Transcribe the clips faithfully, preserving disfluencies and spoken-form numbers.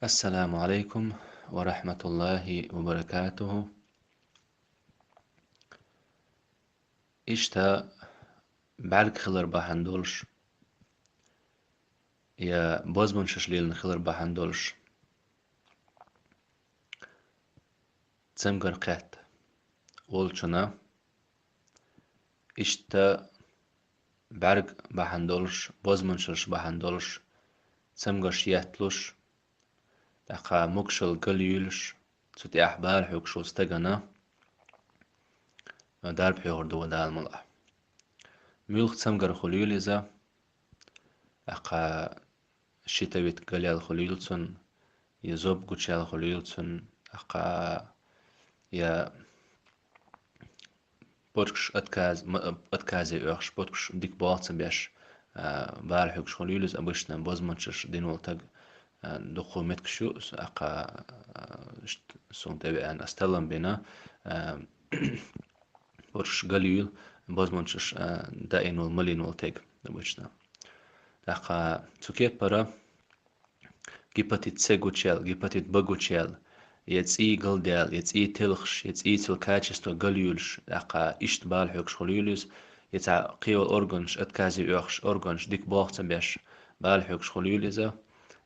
Ассаламу алейкум ва рахматуллахи ва баракатуху. Иштта бӀарг хилар бахьан долуш, я бозбунчаш лелина хилар бахьан долуш, цамгар кхетта волчунна, иштта бӀарг бахьан долуш, бозбунчаш бахьан долуш, цамгаш етталуш, тӀаккха могушалла галъюьйлуш, цу тӀехь бала хьоьгуш волу стагана дарба хьоьхур ду вай, Дала мукъалахь. Муьлха цамгар хуьлийла иза, тӀаккха щитовидка галъяьлла хуьлийла цунна, я зоб гучуяьлла хуьлийла цунна, тӀаккха я почкаш отказ, м-, отказе оьхуш, почкаш дика болх ца беш, а, бала хьоьгуш хуьлийла иза, обычно бозбунчаш дина волу стаг, а, дуккха меттигаш ю, с-, тӀаккха, а, ш-, суна тӀевеана, ас таллам бина, а, почкаш галъюьйлу, бозбунчаш, а, даийна волу, малийна волу стаг обычно. ТӀаккха цу кепара гепатит С гучуяьлла, гепатит Б гучуяьлла, я цӀий галдаьлла, я цӀий телхаш, я цӀийцал качество галъюьйлуш, тӀаккха иштта бала хьоьгуш хуьлийла иза, я цхьа кхин йолу органаш отказе оьхуш, органаш дика болх ца беш, бала хьоьгуш хуьлийла иза.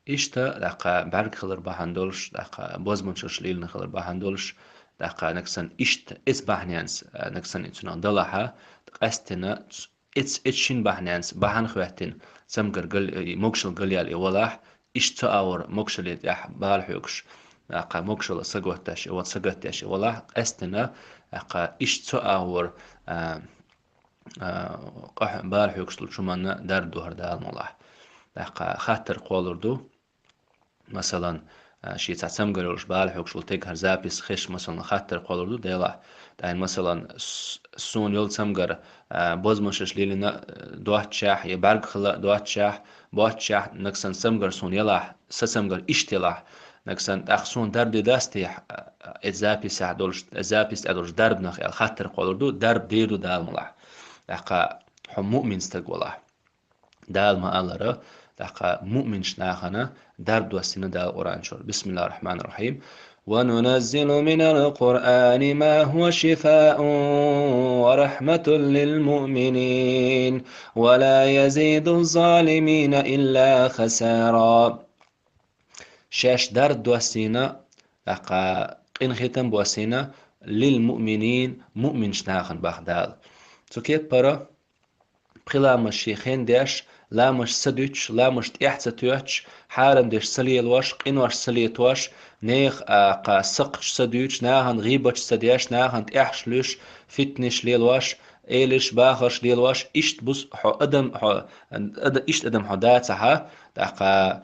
Иштта, тӀаккха бӀаьрг хилар бахьана долуш, тӀаккха бозбунчаш лелийна хилар бахьана долуш, тӀаккха нагахь санна иштта эцу бахьаненца, а, нагахь санна и цунах далахь, къаьсттина ц-, эц-, эцу шина бахьаненца бахьана хӀоьттина, цамгар гал-, и могушалла галъяьлла и валахь, иштта цу агӀор могушалле тӀехь бала хьоьгуш, тӀаккха могушалла сагатдеш и вал-, сагатдеш и валахь, къаьсттина, тӀаккха иштта цу агӀор, а, а, къахь-, бала хьоьгуш долчу хӀуманна дарба ду хӀара, Дала мукъалахь. ТӀаккха хаттар кхоллур ду. Масалан, а, шен цхьа цамгар йолуш бала хьоьгуш волу стаг хӀара запись хезча, масалан, хаттар кхоллур ду делахь. Тайна, масалан, с-, суна йолу цамгар, а, бозбунчаш лелийна, а, доццушехь, я бӀаьрг хила доццушехь, боццушехь, нагахь санна цамгар суна елахь, сан цамгар иштта елахь, нагахь санна тӀаккха суна дарба де дац техьа, а, а, эцу записехь долуш, запись тӀехь долуш дарбанах аьлла хаттар кхоллур ду, дарба дийр ду, Дала мукъалахь. ТӀаккха хьо муъмин стаг валахь. Дала ма-аллара, тӀаккха муъминчу нахана дарба доссийна Дала Къуръан чуьра. بسم الله الرحمن الرحيم. وننزل من القرآن ما هو شفاء ورحمة للمؤمنين ولا يزيد الظالمين إلا خسارا. Шаьш дарба доссийна, тӀаккха къинхетам боссийна, للمؤمنين, муъминчу нахана боху Дала. Цу кепара пхи ламаз шен хенна деш, ламазаш ца дуьтуш, ламазаш тӀехь ца тоьттуш, хьарам деш ца лелош, къинош ца летош, нехан, а, кха сакхташ ца дуьйцуш, нахана гӀийбаташ ца деш, нахана тӀехьаш луьйш, фитнеш лелош, элирш, бахарш лелош, иштта бу хьо адам, хьо ада-, иштта адам хьо дацахь, тӀаккха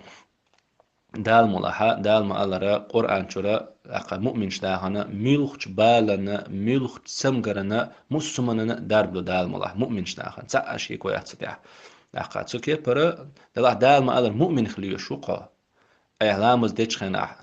Дала мукъалахь, Дала ма-аллара, Къуръан чуьра, тӀаккха муъминчу нахана муьлххачу баланна, муьлххачу цамгаранна, муссумананна дарба ду Дала мукъалахь, муъминчу нахана, цхьа а шеко яц цу тӀехь. ТӀаккха цу кепара, делахь Дала ма-аллара, муъминах лоьшуш ву хьо. Айхьа ламаз дечу хенахь,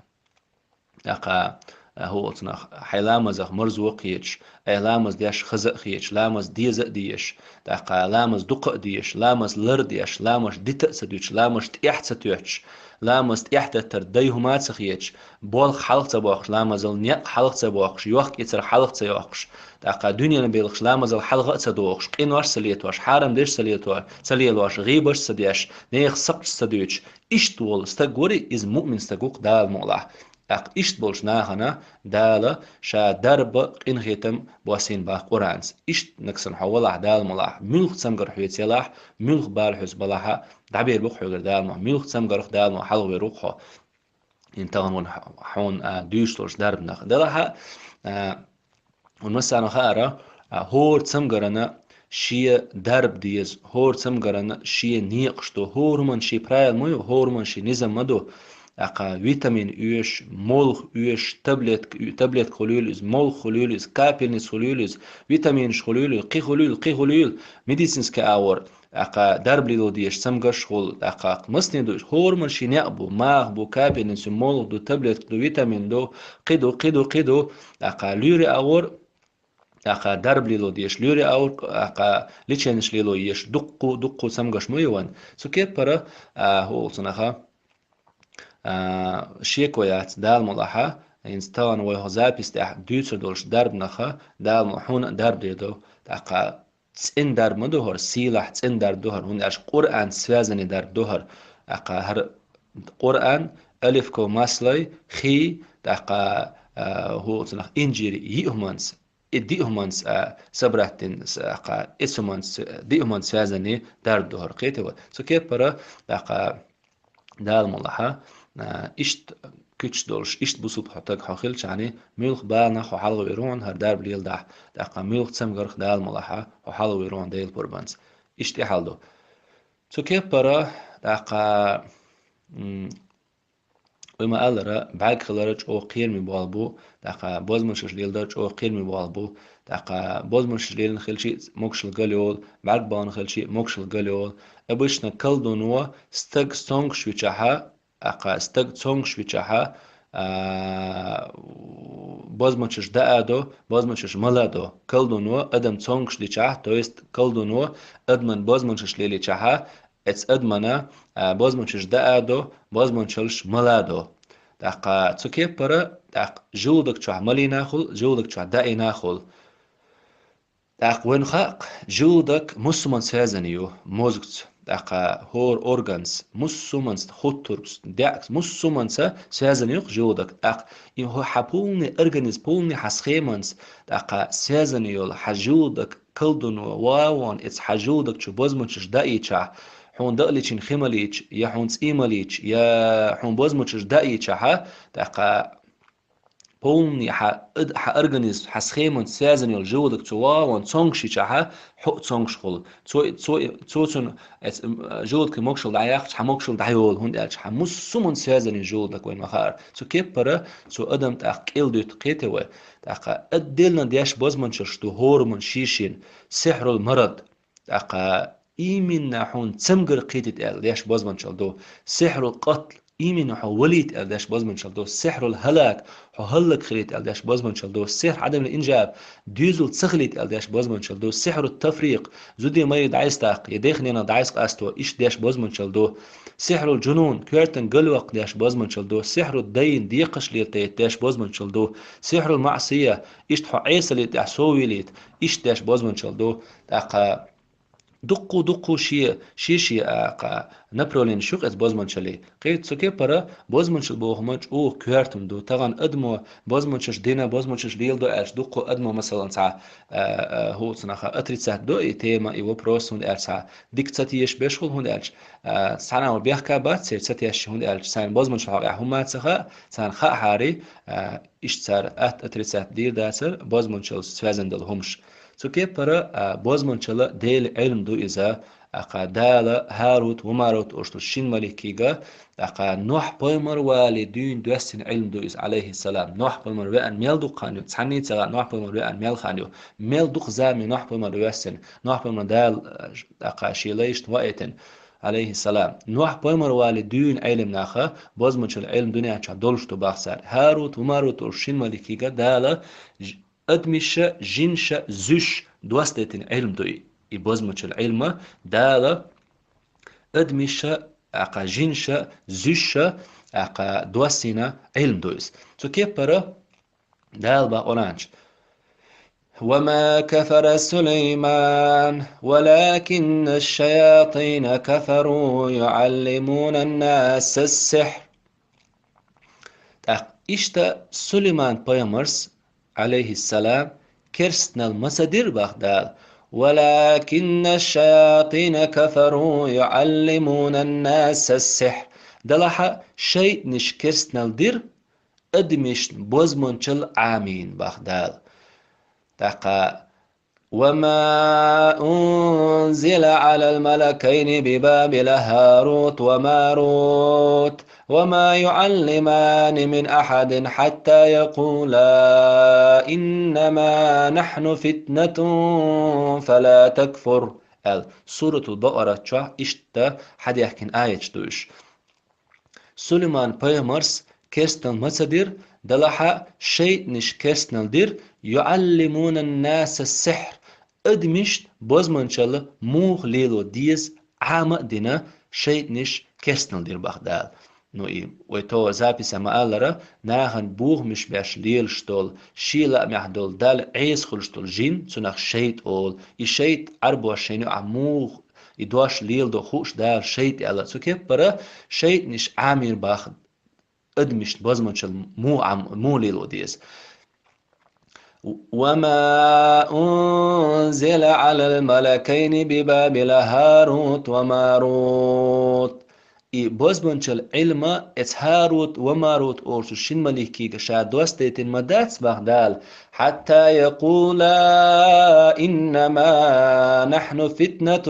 тӀаккха, а, хӀу олу цунах, хьайн ламазах марзо а кхеташ, айхьа ламаз деш хаза а хеташ, ламаз деза а дезаш, тӀаккха ламаз дукха а дезаш, ламаз лар а деш, ламазаш дита а ца дуьтуш, ламазаш тӀехь а ца тоьттуш, ламаз тӀехь а таттар дай хӀума а ца хеташ, болх хьалха ца боккхуш, ламазал некъ хьалха ца боккхуш, йохк-эцар хьалха ца йоккхуш, тӀаккха дуьненан белхаш ламазал хьалха а ца дохуш, къинош а ца летош, хьарам деш а ца лето-, ца лелош, гӀийбаташ а ца деш, нехан сакхташ а ца дуьйцуш, иштта волу стаг вара, иза муъмин стаг ву-кх Дала мукъалахь. ТӀаккха иштта болчу нахана Дала ша дарба, къинхетам боссийна боху Къуръанца. Иштта нагахь санна хьо валахь, Дала мукъалахь, муьлхха цамгар хьоьца елахь, муьлхха бала хьоьца балахь, дӀабер бу-кх хьоьгара Дала мукъалахь, муьлхха цамгарх Дала мукъалахь хьалхавер ву-кх хьо. ХӀинца тахана вайна хьуна, а, дуьйцуш долчу дарбанах. Делахь а, а, Вайн массарна хаьара, а, хӀора цамгарана шен дарба деза, хӀора цамгарана шен некъаш ду, хӀора хӀуманна шен правила ма ю, хӀора хӀуманна шен низам ма ду. ТӀаккха витамин оьшу, молха оьшу, таблетка, таблетка хуьлийла иза, молха хуьлийла иза, капельница хуьлийла иза, витаминаш хуьлийла, кхин хуьлийла, кхин хуьлийла, медицинский агӀор. ТӀаккха дарба лело дезаш цамгарш хуьлу, тӀаккха массане ду, хӀора хӀуманна шен некъ бу, маха бу, капельница ю, молха ду, таблетка ду, витамин ду, кхин ду, кхин ду, кхин ду. ТӀаккха луьйре агӀор, тӀаккха дарба лело дезаш луьйре агӀор, тӀаккха леченеш лело езаш дуккха, дуккха цамгарш ма ю вайн. Цу кепара, а, хӀу олу цунах, А, шеко яц, Дала мукъалахь, хӀинца тахана вай хӀокху запись тӀехь дуьйцур долуш дарбанах Дала мукъ-, хьуна а дарба дийр ду. ТӀаккха цӀена дарба ма ду хӀара, сийлахь цӀена дарба ду хӀара, хӀунда аьлча Къуръан связанный дарба ду хӀара. ТӀаккха хӀара Къуръан, алиф, ков, маслой, хий, тӀаккха, а, хӀу цунах инжир, йиъ хӀуманца, и диъ хӀуманца, а, собрать дина, с-, тӀаккха, и цу хӀуманца, диъ хӀуманца связанный дарба ду хӀара, кхетий вай. Цу кепара, тӀаккха, Дала мукъалахь, а, иштта куьчаш долуш, иштта бусулба хьо таг хьо хилчахьана, муьлха баланах хьо хьалхавер ву хьуна хӀара дарба леладахь, тӀаккха муьлха цамгарх Дала мукъалахь хьо хьалхавер ву хьуна Делан пурбанца. Иштта и хьал ду. Цу кепара, тӀаккха, м, вай ма-аллара, бӀаьрг хилар чӀогӀа кхераме болх бу, тӀаккха бозбунчаллаш леладар чӀогӀа кхераме болх бу, тӀаккха бозбунчаллаш лелийна хилча а могушалла гал йолу, бӀаьрг бахана хилча а могушалла гал йолу. Обычно колдуно стаг цомгуш вичахьа, тӀаккха стаг цомгуш вичахьа, а, бозбунчаллаш даа до, бозбунчаллаш мала до. Колдуно адам цомгуш дичахь, то есть колдуно адаман бозбунчаллаш лелийчахьа, эцу адамана, а, бозбунчаллаш даа до, бозбунчаллаш мала до. ТӀаккха цу кепара, тӀаккха желудок чохь малийнахула, желудок чохь даийнахула. ТӀаккха вайна хаьа, желудок муссуман связанный ю мозгца, тӀаккха хӀора органца, муссуманца, хуттургца, даьӀахкца, муссуманца связанный ю желудок. ТӀаккха и хьо-, хьан полный организм, полный хьан схеманца, тӀаккха связанный йолу хьан желудок колдуно вахана, эцу хьан желудок чу бозбунчаллаш даийчахь, хьуна даа личина хи малийча, я хьуна цӀий малийча, я хьуна бозбунчаллаш даийчахьа, тӀаккха полный хьан ад-, хьан организм, хьан схеманца связанный йолу желудок чу вахана цомгуш йичахьа, хьо а цомгуш хула. Цо, цо, цо цунна, эц-, м, желудкан могушалла дӀаяьккхича, хьан могушалла дӀайолу, хӀунда аьлча хьан муссуман связанный желудок вайна ма-хаара. Цу кепара цу адам тӀаккха кӀел дуьту, кхетий вай. ТӀаккха отдельно деш бозбунчаллаш ду хӀораммо шен-шена, сихьрул марад. ТӀаккха именно хьуна цамгар кхетийта аьлла деш бозбунчалла ду, сихьрул къатл, именно хьо валийта аьлла деш бозбунчалла ду, сихьрул хӀалак, хьо хӀаллакьхилийта аьлла деш бозбунчалла ду, сихьр, Ӏадамил инжаб, доьзал ца хилийта аьлла деш бозбунчалла ду, сихьрул тафрикъ, зуде-майре дӀасадаккха, я дех-ненах дӀасакъасто, иштта деш бозбунчалла ду, сихьрул жунун, коьртан галваккха деш бозбунчалла ду, сихьрул дайн, декхаш летайта деш бозбунчалла ду, сихьрул маӀсия, иштта хьо Ӏесалла тӀехь соввийлийта, иштта деш бозбунчалла ду. ТӀаккха дуккху-дуккху шен, шен-шен, а, кха, направление ю-кх эцу бозбунчаллин. Кхетий, цу кепара бозбунчалла бохург ма чӀогӀа коьртаниг ду. Тахана адамо бозбунчаллаш дина, бозбунчаллаш леладо аьлча, дуккху адамо, масала, цхьа, а, а, хӀу цунах отрицать до и тема, и вопрос, хӀунда аьлча цхьа дика ца тешаш берш хуьлу, хӀунда аьлча, а, цхьана а бехк бац церан ца тешаш, хӀунда аьлча царна бозбунчалла хьокъехь хӀумма ца хаьа, царна хаьахьара, а, иштта цара атта отрицать дийр дацара бозбунчаллаш связан долу хӀумаш. Цу кепара, а, бозбунчалла Делан Ӏилма ду иза, тӀаккха Дала ХӀарут ва Марут олуш долу шина маликига, тӀаккха Нохь пайхамар валале дуьйна доьссина Ӏилма ду иза, Ӏалайхиссалам. Нохь пайхамар веана мел дукха хан ю, цхьанний а ца хаьа Нохь пайхамар веана мел хан ю. Мел дукха зама ю Нохь пайхамар воьссина. Нохь пайхамар Дала, а, тӀаккха шен лайшна ваийтина, Ӏалайхиссалам. Нохь пайхамар валале дуьйна Ӏелам наха бозбунчалла Ӏилма дуьнен чохь долуш ду бахсара. ХӀарут ва Марут олуш шина маликига Дала ж-, адамаша, жинаша, зуьйш доссадайтина Ӏилма ду и. И бозбунчалла Ӏилма Дала адамаша, тӀаккха жинаша, зуьйша, тӀаккха доссийна Ӏилма ду иза. Цу кепара Дала боху Къуръан чу: «وما كفر سليمان ولكن الشياطين كفروا يعلمون الناس السحر». ТӀаккха иштта Сулайман пайхамарс, Ӏалайхиссалам, керстанал ма ца дира боху Дала: «ولكن الشياطين كفروا يعلمون الناس السحر». Делахь шайтӀанаш керстанал дира, адамашна бозбунчалла Ӏамийна боху Дала. ТӀаккха: «وما أنزل على الملكين ببابل هاروت وماروت وما يعلمان من أحد حتى يقولا إنما نحن فتنة فلا تكفر», аьлла, Суратул Бакъара чохь иштта хьадаьхкина аяташ ду уьш. Сулайман пайхамарс керстанал ма ца дира, делахь шайтӀанаш керстанал дира, «يعلمون الناس السحر», адамашна бозбунчалла муха лело деза Ӏама а дина, шайтӀанаш керстанал дира боху Дала. Ну, и вай то записе ма-аллара, нахана бохамаш беш лелаш дола, ший лаамехь дола, Далла Ӏеса хуьлуш дола жин, цунах шайтӀа олу. И шайтӀа Ӏарбош шайна юкъахь муха и дош леладо хууш Дала шайтӀа аьлла. Цу кеппара шайтӀанаш Ӏамийна боху адамашна бозбуунчалла муха Ӏам-, муха лело деза. وما أنزل على الملكين ببابل هاروت وماروت. И бозбуунчалла Ӏилма эцу Харут ва Марут олучу шина маликига ша доссадайтина ма дац боху Дала, حتى يقولا إنما نحن فتنة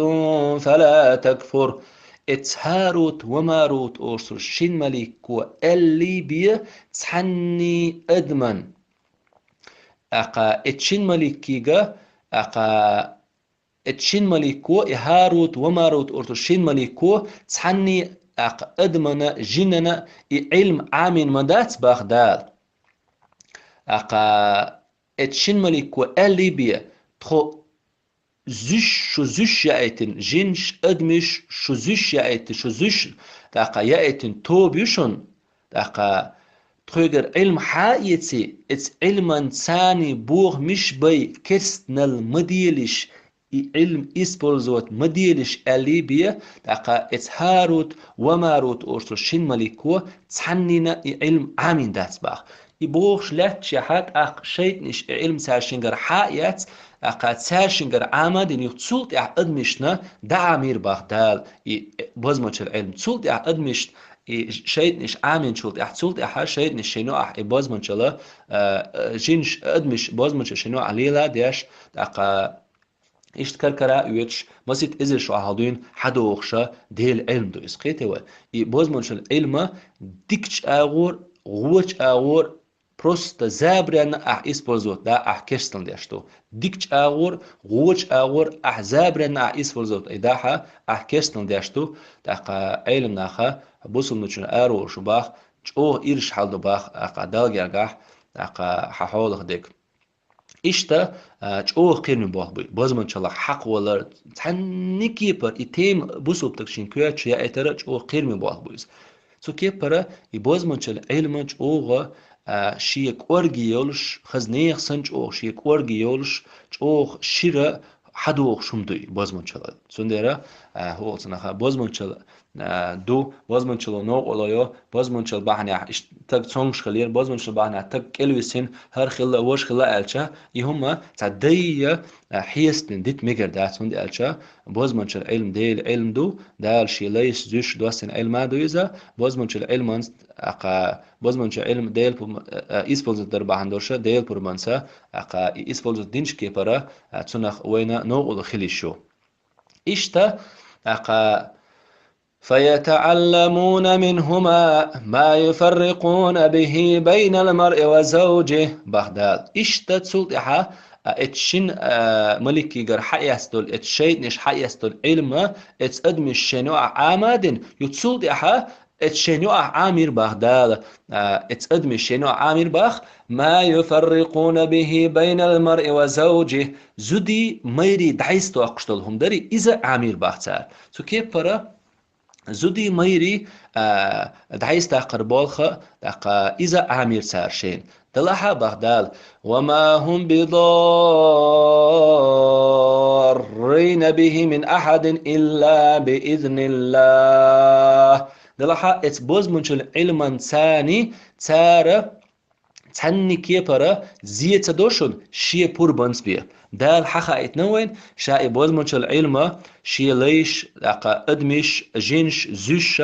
فلا تكفر. Эцу Харут ва Марут олучу шина малико аьллий бен цхьанний адаман. ТӀаккха эцу шина маликига, тӀаккха эцу шина малико, и Харут ва Марут олучу шина малико, цхьанний, тӀаккха адамана, жинана и Ӏилма Ӏамийна ма дац боху Дала. ТӀаккха эцу шина малико аьллий бен, тхо зуьш, шу зуьш яийтина, жинаш, адамаш, шу зуьш яийтина, шу зуьш, тӀаккха яийтина тоба ю шуна, тӀаккха тхоьгара Ӏилма хьа а эций, эцу Ӏилманца бохамаш бай, керстанал ма делаш, и Ӏилма использовать ма делаш аьллий бен, тӀаккха эцу Харут ва Марут олучу шина малико цхьаннина и Ӏилма Ӏамийна дац боху. И бохуш лаьтташехь, тӀаккха шайтӀанаш и Ӏилма цаьршингара хьа а эцна, тӀаккха цаьршингара Ӏама а дина, юха цул тӀаьхьа адамашна дӀаӀамийра боху Дала и бозбуунчалла Ӏилма. Цул тӀаьхьа адамашна и шайтӀанаш Ӏамийначул тӀаьхьа, цул тӀаьхьа шайтӀанаш шайна юкъахь и бозбуунчалла, а, а, жинаш, адамаш бозбуунчалла шайна юкъахь лела а деш, тӀаккха иштта кар-кара а оьцуш, масийтта эзар шо хьалха дуьйна хьадогӀуш Делан Ӏилма ду иза, кхетий вай. И бозбуунчалла Ӏилма дикачу агӀор, гӀочу агӀор, просто забаранна ахь использовать да, ахь керстанал деш ду. Дикачу агӀор, гӀочу агӀор ахь забаранна ахь использовать и дахь, ахь керстанал деш ду. ТӀаккха Ӏеламнаха, бусалба динчуьра араволуш боху, чӀогӀа ирча хьал ду боху, тӀаккха Далла гергахь, тӀаккха хьан хьолах дерг. Иштта, а, чӀогӀа кхераме болх бу и. Бозбуунчаллах хьакхавалар, цхьанне кепара и тема бусалба стага шен коьртачу яийтар а чӀогӀа кхераме болх бу иза. Цу кепара и бозбуунчалла Ӏилма чӀогӀа, а, шен кӀорге йолуш, хаза нехан санна чӀогӀа шен кӀорге йолуш, чӀогӀа шира хьадогӀуш хӀума ду и бозбуунчалла. Цундела, а, хӀокху цунах бозбуунчалла а, ду, бозбуунчалла новкъарло йо, бозбуунчалла бахьанехь иштта стаг цомгуш хилира, бозбуунчалла бахьанехь стаг кӀелвисина, хӀара хилла, важа хилла аьлча, и хӀума цхьа дайя, а, хьестина дита мегар дац, хӀунда аьлча бозбуунчалла Ӏилма Делан Ӏилма ду, Дала шен лайш зуьйш доссийна Ӏилма ду иза, бозбуунчалла Ӏилманца, тӀаккха бозбуунчалла Ӏилма Делан пу-, а, а, использовать дар бахьана долуш Делан пурбанца, тӀаккха и использовать динчу кепара, а, цунах вайна новкъарло хила йиш ю. Иштта, тӀаккха فيتعلمون منهما ما يفرقون به بين المرء وزوجه, бах Дала. Иштта цул тӀаьхьа, а, эцу шин, а, маликигара хьаэцна долу, эцу шайтӀанаш хьаэцна долу Ӏилма, эцу адамаш шайна юкъахь Ӏама а дина, ю цул тӀаьхьа эцу шайна юкъахь Ӏамийра бах Дала, а, эцу адамаш шайна юкъахь Ӏамийра бах, ما يفرقون به بين المرء وزوجه, зудий, майрий дӀасадоккхуш долу хӀума дарий, иза Ӏамийра бах цара. Цу кепара зудий, майрий, а, дӀасадаккхар болх а, тӀаккха иза Ӏамийра цара шайна. Делахь а бах Дала: وما هم بضارين به من أحد إلا بإذن الله. Делахь а эцу бозбуунчалла Ӏилманца цара цхьанне кепара зе ца до шуна шен пурбанца бен. Дала хьахаийтина вайна, ша и бозбуунчалла Ӏилма шен лайш, тӀаккха адамаш, жинаш, зуьйш,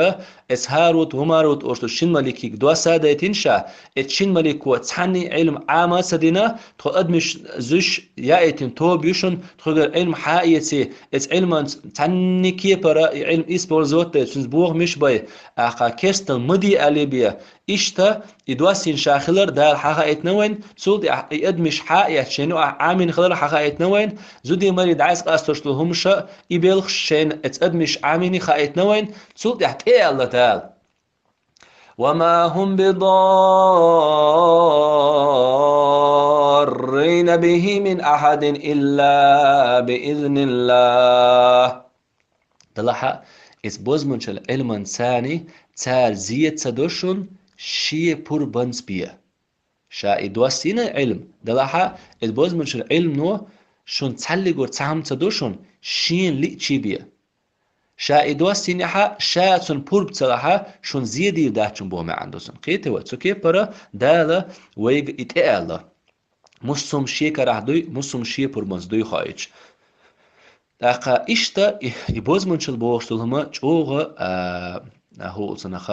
эцу ХӀарут ва Марут олуш долу шин маликига досса а дайтина ша, эцу шин малико цхьанне Ӏилма Ӏама а ца дина, тхо адамаш, зуьйш яийтина тоба ю шуна, тхоьгара Ӏилма хьа а эций, эцу Ӏилманца цхьанне кепара и Ӏилма использовать а дайта, цуьнца бохамаш а бай, тӀаккха керстанал ма де аьллий бен. Иштта, и доссийна ша хилар Дала хьахаийтина вайна, цул тӀаьхьа и адамаш хьа а эцна шайна юкъахь Ӏамийна хилар хьахаийтина вайна, зудий, майрий дӀасакъасталуш долу хӀумаш а, и белхаш шайна эцу адамаш Ӏамийна хаийтина вайна, цул тӀаьхьа тӀе а аьлла Дала: وما هم بضارين به من أحد إلا بإذن الله. Делахь а, Иза бозманчалла Ӏилманца царна, цара зе ца до шун шен пурбанца бе. Ша и доссийна Ӏилма, делахь а, иза бозманчалла Ӏилмано шун цхьаллигора цхьа хӀума ца до шун шена лиъча бе. Ша и доссийнехь а, ша цунна пурба ца лахь а, шун зе дийр дац шун боху маьӀна ду цунна. Кхетий вай, цу кепара Дала вайга и тӀеаьлла. Муссум шен карахь дуй, муссум шен пурбанца дуй хоуьйтуш. ТӀаккха иштта и, и бозманчалла бохуш долу хӀума чӀогӀа, а, а, хӀу олу цунах,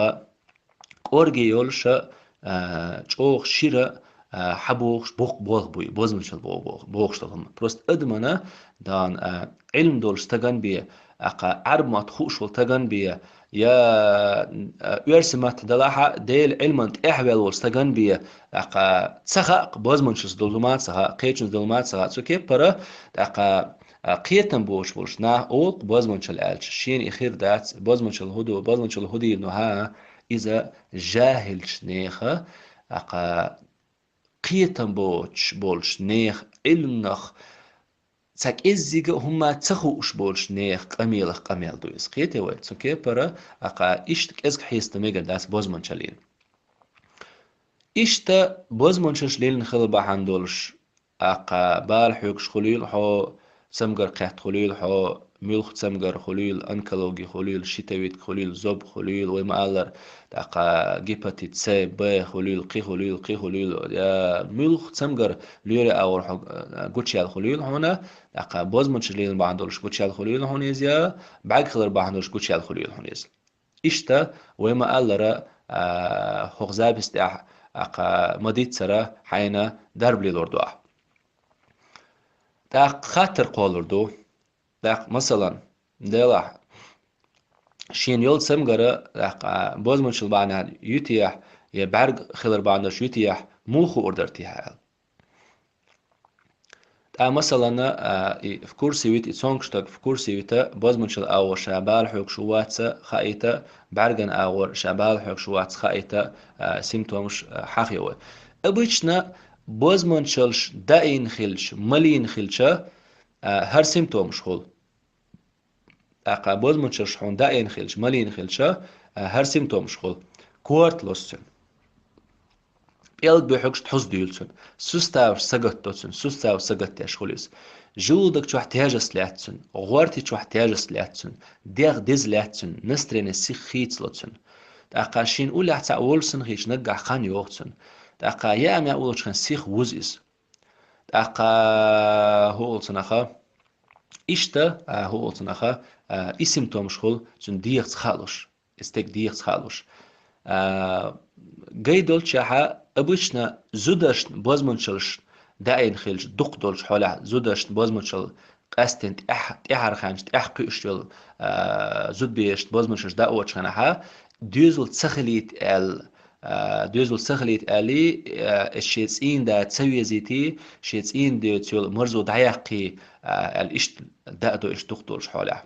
кӀорге йолуш, а, чӀогӀа шира, а, хьабохуш боккха болх бу и бозманчалла бо-, бо-, бохуш долу хӀума. Просто адамана, дан, а, Ӏилма долуш стагана бе, тӀаккха Ӏарб мотт хууш волу стагана бе, я, а, оьрсийн маттахь делахь а, Делан Ӏилманна тӀаьхьаваьлла волу стагана бе, тӀаккха ца хаьа, бозманчаллица долу хӀума ца хаьа, кхечунца долу хӀума ца хаьа. Цу кепара, тӀаккха, а, кхетам боцуш болуш нах олу бозманчалла аьлча, шена и хир дац, бозманчалла хӀу ду, бозманчалла хӀу дийр ду, хӀа, иза жахӀилчу нехан, тӀаккха кхетам боцуш болчу нехан, Ӏилманах цхьа кӀеззига а хӀума ца хууш болчу нехан къамелах къамел ду иза. Кхетий вай, цу кепара, тӀаккха иштта кӀезиг хьеста мегар дац бозманчаллина. Иштта бозманчаллаш лелийна хила бахьана долуш, тӀаккха бала хьоьгуш хуьлийла хьо, цамгар кхетта хуьлийла хьо, муьлхха цамгар хуьлийла, онкологи хуьлийла, щитовидка хуьлийла, зоб хуьлийла, вай ма-аллара, тӀаккха гепатит С, Б хуьлийла, кхин хуьлийла, кхин хуьлийла, я муьлхха цамгар лоьрийн агӀор хьо, а, гучуяьлла хуьлийла хьуна, тӀаккха бозманчалла лелийна бахьана долуш гучуяьлла хуьлийла хьуна иза, я бӀаьрг хилар бахьана долуш гучуяьлла хуьлийла хьуна иза. Иштта вай ма-аллара, а, хӀокху запись тӀехь, тӀаккха ма-дийццара хьайна дарба лелор ду ахь. ТӀаккха хаттар кхоллалур ду. ТӀаккха, масалан, делахь, шена йолу цамгар, тӀаккха, бозманчалла бахьана юьтехь, я бӀаьрг хилар бахьана долуш юьтехь, муха хуур дара техьа аьлла. ТӀаккха, масалан, а, и в курсе вита, и цомгуш стаг в курсе вита, бозманчалла агӀор ша бала хьоьгуш ву вац хаийта, бӀаьрган агӀор ша бала хьоьгуш ву вац хаийта, а, симптомаш, а, хьахайо вай. Обычно бозманчаллаш даийна хилча, малийна хилча, а, хӀара симптомаш хуьлу. ТӀаккха бозманчаллаш хьуна даийна хилча, малийна хилча, а, хӀара симптомаш хуьлу. Корта ло цуьнан. ПӀелг буьхьигаш тхьуза дуьйлу цуьнан. Суставаш сагатдо цуьнан, суставаш сагатдеш хуьлу иза. Желудок чохь тяжесть лаьтта цуьнан, гӀорти чохь тяжесть лаьтта цуьнан, дегӀ деза лаьтта цуьнан, настроение сиха хийцало цуьнан. ТӀаккха шена уллехь цхьаъ волуш санна хилча, наггахь хан йогӀу цуьнан. ТӀаккха яа-маьа уллучу хенахь сиха вузу иза. ТӀаккха хӀу олу цунах, иштта, а, хӀу олу цунах, а, и симптомаш хуьлу цуьнан дегӀаца хаалуш, и стеган дегӀаца хаалуш. А, гай долчехьа, обычно зударшна бозманчаллаш даийна хилча, дукха долчу хьолехь зударшна бозманчалла къаьсттина тӀаьхь-, тӀаьхьара хенчу тӀаьхьа кхуьуш йолу, а, зудберашна бозманчаллаш даочу хенахьа, доьзал ца хилийта аьлла, а, доьзал ца хилийта аьллий, а, шен цӀийнан да ца везийтий, шен цӀийнан деца йолу марзо дӀаяккхий, а, аьлла, иштта даа до иштта дукха долчу хьолехь.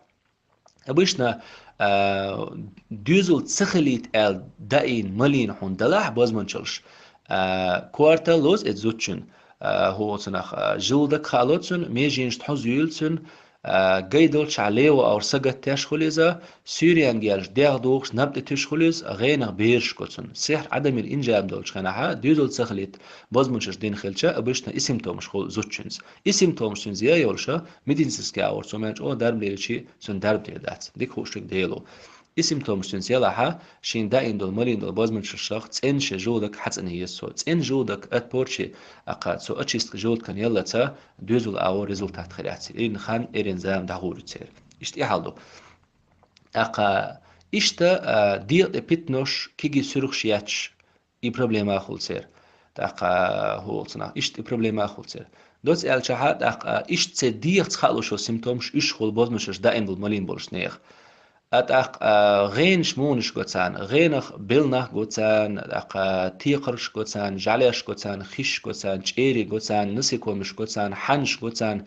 Обычно, а, доьзал ца хилийта аьлла даийна, малийна хьуна далахь бозманчаллаш, а, корта лозу иза зудчун, а, хӀу олу цунах, а, желудок хаало цуьнан, меженаш тхьуза юьйлу цуьнан, а, гай долчохь лево агӀор сагатдеш хуьлу иза, суьйренга яьлча дегӀ духуш, наб тӀе туьйсуш хуьлу иза, гӀенах бераш го цуьнан. Сихьр, Ӏадамийн инжам долчу хенахьа, доьзал ца хилийта бозманчаллаш дина хилча, обычно и симптомаш хуьлу зудчуьнца. И симптомаш цуьнца я йолуша, медицинский агӀор цо мел чӀогӀа дарба лелийчий, цуьнан дарба дийр дац. Дика хууш дерг Дело. И симптомаш цуьнца ялахьа, шена даийна долу, малийна долу бозманчаллашах цӀена шен желудок хьацӀена еза цо. ЦӀена желудок от порчи, тӀаккха цо очистка желудкан яллалц доьзал агӀор результат хир яц. Ирина хан, ирина зама дӀагӀур ю церан. Иштта и хьал ду. ТӀаккха иштта, а, дегӀа тӀе питанош, кегий суьрхаш етташ, и проблема а хуьлу церан. ТӀаккха хӀу олу цунах, иштта и проблема а хуьлу церан. Доцца аьллачохьа, тӀаккха иштта церан дегӀаца хаалуш йолу симптомаш, уьш хуьлу бозманчаллаш даийна болу, малийна болуш нехан. А тӀаккха, а, гӀенаш мунаш го царна, гӀенах белла нах го царна, тӀаккха текхарш го царна, жӀаьлеш го царна, хиш го царна, чӀерий го царна, насекомиш го царна, хьанаш го царна,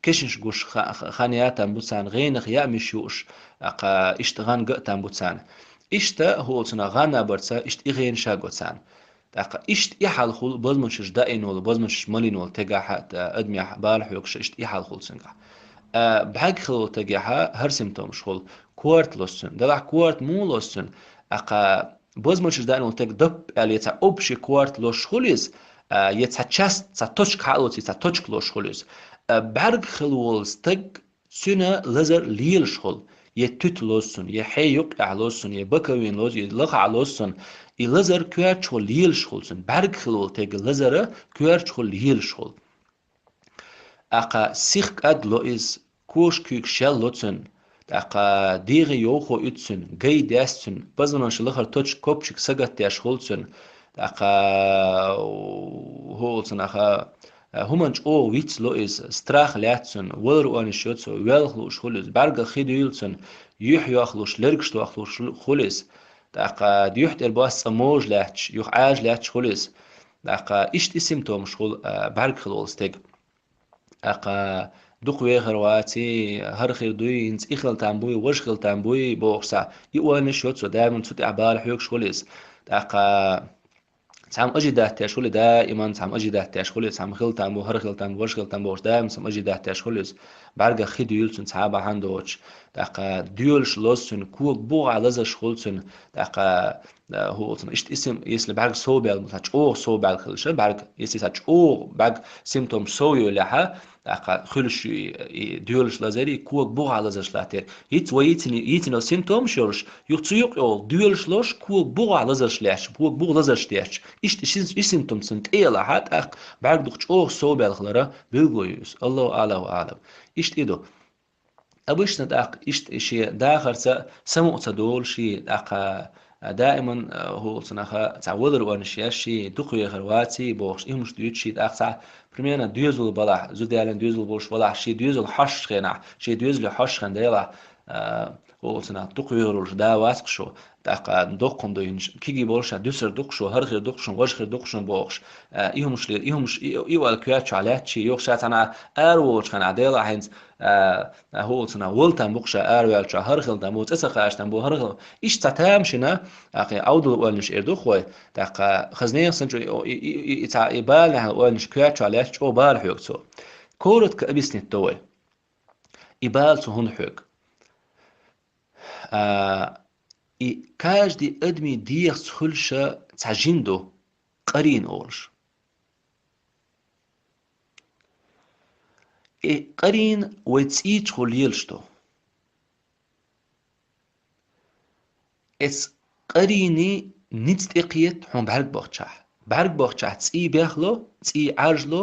кешнаш гуш ха-, ха-, хан яа там бу царна, гӀенах яа миш юуш, тӀаккха иштта гӀан ган а там бу царна. Иштта хӀу олу цунах гӀан а барца, иштта и гӀенаш а го царна. ТӀаккха иштта и хьал хуьлу бозманчаллаш даийна волу, бозманчаллаш малийна волу тегахьа, тӀа, адамехь бала хьоьгуш, иштта и хьал хуьлу цуьнгахь. А, бӀаьрг хилла волу тегехьа хӀара симптомаш хуьлу. корта лоза цунна. Делахь корта муха лоза цунна? ТӀаккха бозманчаш даьнна волу стаг доп аьлла, е цхьа общий корта лозуш хуьлу иза, а, е цхьа часть, цхьа точка хьалоций, цхьа точка лозуш хуьлу иза. А, бӀаьрг хилла волу стаг, цуьнан лазар лелаш хуьлу, е туьта лоза цунна, е хье юккъехь лоза цунна, е боковина лоза, е лахахь лоза цунна, и лазар коьртачу хуьлу лелаш хуьлу цунна, бӀаьрг хилла волу стеган лазар коьртачу хуьлу лелаш хуьлу. ТӀаккха сих кӀад ло иза, коша куьйгаш шел ло цуьнан, тӀаккха дегӀан йовхо уьду цуьнан, гай дес цуьнан, позвоночный лахара точка копчик сагатдеш хуьлу цуьнан, тӀаккха хӀу олу цунах, а, хӀуманна чӀогӀа виц ло иза, страх лаьтта цуьнан, валар ониш йо цо, воьлха лууш хуьлу иза, бӀаьргах хи дуьйлу цуьнан, юьхь йохлуш, лергаш дохлуш хуьлу иза. ТӀаккха юьхь тӀера бос цкъа можа лаьтташ, юха Ӏаьржа лаьтташ хуьлу иза. ТӀаккха иштта и симптомаш хуьлу, а, бӀаьрг хилла волу стеган. ТӀаккха дукха вехар ваций, хӀара хир дуй, хӀинца и хила там буй, важа хила там буй бохуш цхьа, и ойланаш йо цо, даиман цу тӀехь бала хьоьгуш хуьлу иза. ТӀаккха цхьамма ожидать деш хуьлу, даиман цхьамма ожидать деш хуьлу, цхьамма хила там бу, хӀара хила там бу, важа хила там бу бохуш, даиман цхьамма ожидать деш хуьлу иза. БӀаьргах хи дуьйлу цуьнан цхьа а бахьана доцуш, тӀаккха доьлуш лоза цуьнан, кога бугӀа лазарш хуьлу цуьнан, тӀаккха, а, хӀу олу цунах, иштта и сим-, если бӀаьрг сов баьлла, цхьа чӀогӀа сов баьлла хилча, бӀаьрг, если цхьа чӀогӀа бӀаьрг симптом сов йолехьа, тӀаккха хуьлуш ю и, и доьлуш лазарий, кога бугӀа лазарш латтера. ХӀинца вай йийцина, йийцина симптомаш йолуш, юха цу юкъа йолу доьлуш лозуш, кога бугӀа лазарш лаьтташ, кога бугӀа лазарш детташ. Иштта и сим-, и симптом цунна тӀе ялахьа, тӀаккха бӀаьрг дукха чӀогӀа сов баьлла хилара билгало ю иза. Аллаху аӀла ва аӀлам. Иштта и ду. Обычно тӀаккха иштта и шен дахарца самукъа ца долуш и, тӀаккха даиман, а, хӀу олу цунах, цхьа валар ониш еш и, дукха вехар ваций бохуш, и хӀумаш дуьйцуш и, тӀаккха цхьа примерно доьзал балахь, зуда ялийна доьзал болуш балахь, шен доьзал хьоьжучу хенахь, шен доьзале хьоьжучу хенахь, Делахь, а, хӀу олу цунах, дукха вехар волуш да вац-кх шу, тӀаккха доккха хӀума ду хӀинца, кегий болуш а дуьсур ду-кх шу, хӀара хир ду-кх шуна, важа хир ду-кх шуна бохуш, а, и хӀумаш ле-, и хӀумаш, и, и вала коьртачохь лаьтташ и, юха ша цхьана ара волучу хенахь, Делахь, хӀинца, а, а, хӀу олу цунах, вала там бу-кх ша араваьллачохь, хӀара хила там бу, цӀе ца кхача там бу, хӀара хила. Иштта цхьа тамашийна, тӀаккха и Ӏовдал ойланаш эр ду-кх вай, тӀаккха хаза нехан санна чӀогӀа и, и, и, и, и цхьа и баланехь ойланаш коьртачохь лаьтташ чӀогӀа бала хьоьгу цо. Коротко объяснить до вай. И бала цо хӀунда хьоьгу? А, и каждый адамийн дегӀаца хуьлуш цхьа жин ду, къарин олуш. И къарин вай цӀийчухула лелаш ду. Эцу къарийн ницкъ тӀекхета хьуна бӀаьрг бахчахь. БӀаьрг бахчахь цӀий бехло, цӀий Ӏаьржло,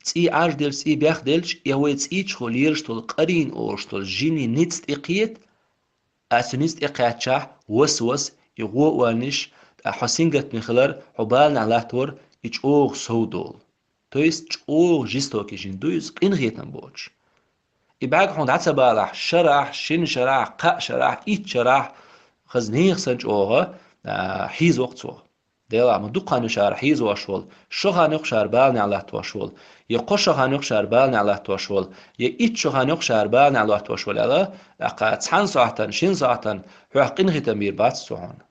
цӀий Ӏаьржделча, цӀий бехделча, я вай цӀийчухула лелаш долу къарин олуш долу жинийн ницкъ тӀекхета, а цу ницкъ тӀекхаьччахь, вас-вас, и гӀо оьлланаш, а хьо сингаттаме хилар, хьо баланехь латтавар, и чӀогӀа сов долу. То есть чӀогӀа жестокий жин ду иза, къинхетам боцуш. И бӀаьрг хьуна дӀа ца балахь, шарахь, шина шарахь, кхаа шарахь, итт шарахь, хаза нехан санна чӀогӀа, а, хьийзо-кх цо. Делахь ма дукха хан ю шара хьийзош волу, шо хан ю-кх шара баланехь латтош волу, я кхо шо хан ю-кх шара баланехь латтош волу, я итт шо хан ю-кх шара баланехь латтош волу аьлла, тӀаккха цхьана сахьтана, шина сахьтана хьох къинхетам бийр бац цо хьуна.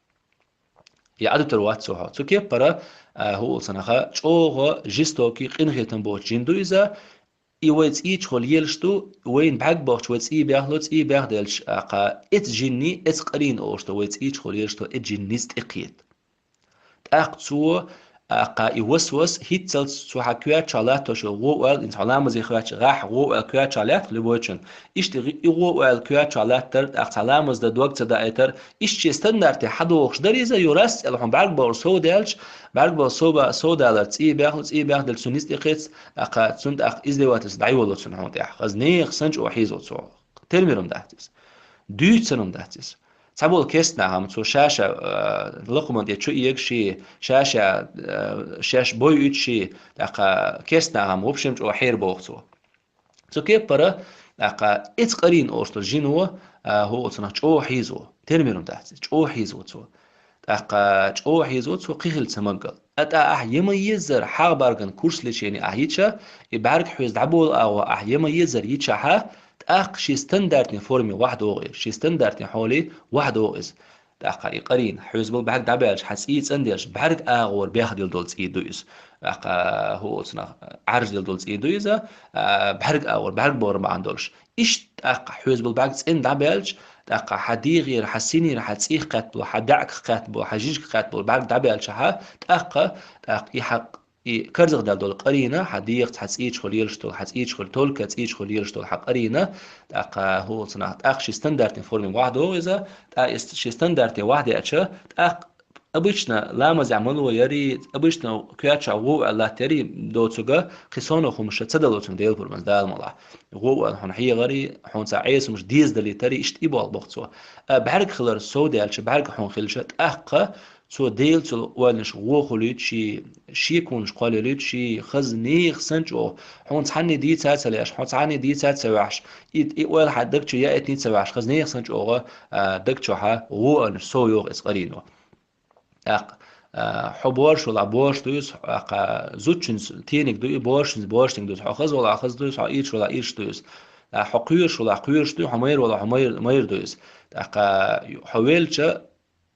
Я Ӏадуьтур вац цо хьо. Цу кеппара, а, хӀу олу цунах, чӀогӀа жестокий, къинхетам боцу жин ду иза, и вай цӀийчухула лелаш ду, вайна бӀаьрг бахча вай цӀий бехло, цӀий бехделча, а, кха, эцу жинийн, эцу къарийн олуш ду, вай цӀийчухула лелаш ду, эцу жинийн ницкъ тӀекхета. ТӀаккха цо, а, кха, и вас-вас, хӀинццалц цо хьан коьртачохь латтош йолу гӀо оьлла, хӀинца хьо ламазе хоьттуш гӀахь гӀо оьлла коьртачохь лаьтта-кх любой чун. Иштта и, и гӀо оьлла коьртачохь латтар, тӀаккха цхьа ламаз дан дог ца даийтар, иштта шен стандарте хьадогӀуш дара иза, ю рас цӀела хьуна бӀаьрг бахча сов даьлча, бӀаьрг бахча сов ба-, сов далар цӀий бехло, цӀий бехделча цунна ницкъ тӀекхетац, тӀаккха цунна тӀаккха издевательство дӀайолало цунна хьуна тӀехь. Хаза нехан санна чӀогӀа хьийзо цо. Термир хӀума дац иза. Дуьйцуш санна хӀума дац иза. Цхьаболу керстанаха ма цо ша-ша, а, лакхаман тӀе чу эгаш и, ша-ша, а, шаьш бой уьдуш и, тӀаккха керстанаха ма, в общем, чӀогӀа хьерабоху цо. Цу кеппара, тӀаккха эцу къарийн олуш долу жино, а, хӀу олу цунах, чӀогӀа хьийзо, термир хӀума дац иза, чӀогӀа хьийзо цо. ТӀаккха чӀогӀа хьийзо цо кхин хила ца маггал. ТӀаккха ахь я ма-еззара хьагӀ-бӀаьрган курс лечения ахь йича, и бӀаьрг хьоьзу дӀаболу агӀо ахь я ма-еззара йичахьа, тӀаккха шен стандартни форме вахьа догӀу иза, шен стандартни хьоле вахьа догӀу иза. ТӀаккха и къарийн, хьоьзу болу бӀаьрг дӀабаьлча, хьан цӀий цӀанделча, бӀаьрг агӀор бехделла долу цӀий ду иза. ТӀаккха хӀу олу цунах, Ӏаьржделла долу цӀий ду иза, а, бӀаьрг агӀор, бӀаьрг бахар бахьана долуш. Иштта тӀаккха хьоьзу болу бӀаьрг цӀена дӀабаьлча, тӀаккха хьа дегӀера, хьа синера, хьа цӀийх кхаьтта болу, хьа даьӀах кхаьтта болу, хьа жижиг кхаьтта болу бӀаьрг дӀабаьлчахьа, тӀаккха, тӀаккха и хьа, и карзах даьлла долу къарийна хьа дегӀаца, хьа цӀийчухула лелаш долу, хьа цӀийчухула, только цӀийчухула лелаш долу хьа къарийна, тӀаккха хӀуъа ца нах, тӀаккха ши стандартный форме вахьа догӀу иза, тӀаккха и ши стандартный вахьа деача, тӀаккха обычно ламазехь ма ло яри, обычно коьртачохь гӀо аьлла латта яри доцург, кхин соно хӀумаш ца дало цунна Делан пурбанца Дала мукъалахь. ГӀо аьлла хьуна хьегӀари, хьуна цхьа Ӏеса хӀумаш деза далийтари, иштта и боху боху цо. А бӀаьрг хилар сов даьлча, бӀаьрг хьуна хилча, тӀаккха цо Делаца йолу ойланаш гӀо хуьлуьйту ши, шеконаш кхоллалуьйту ши, хаза нехан санна чӀогӀа. Хьуна цхьанне дийца а ца леш, хьо цхьанне дийца а ца ваьхьаш, и, и ойла хьан даг чу яийтина а ца ваьхьаш, хаза нехан санна чӀогӀа, а, даг чохьа гӀо аьлла сов йогӀу иза къарийно. ТӀаккха, а, хьо боьрша валахь боьрша ду иза, тӀаккха зудчуьнца тениг ду и, боьршанца боьршаниг ду иза, хьо хаза валахь хаза ду иза, хьо ирча валахь ирча ду иза. ТӀаккха хьо кхоьруш валахь кхоьруш ду, хьо майра валахь хьо майра, майра ду иза. ТӀаккха хьо велча,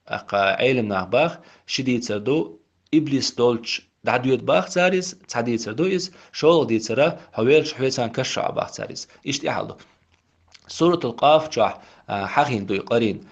тӀаккха Ӏелам нах бах, ши дийцар ду, иблис долчу дӀадоьду бах цара иза, цхьа дийцар ду иза, шолгӀа дийцара, хьо велча хьоьцан каш чохь бах цара иза. Иштта и хьал ду. Суратул Къаф чохь, а, хьахийна ду и къарийна.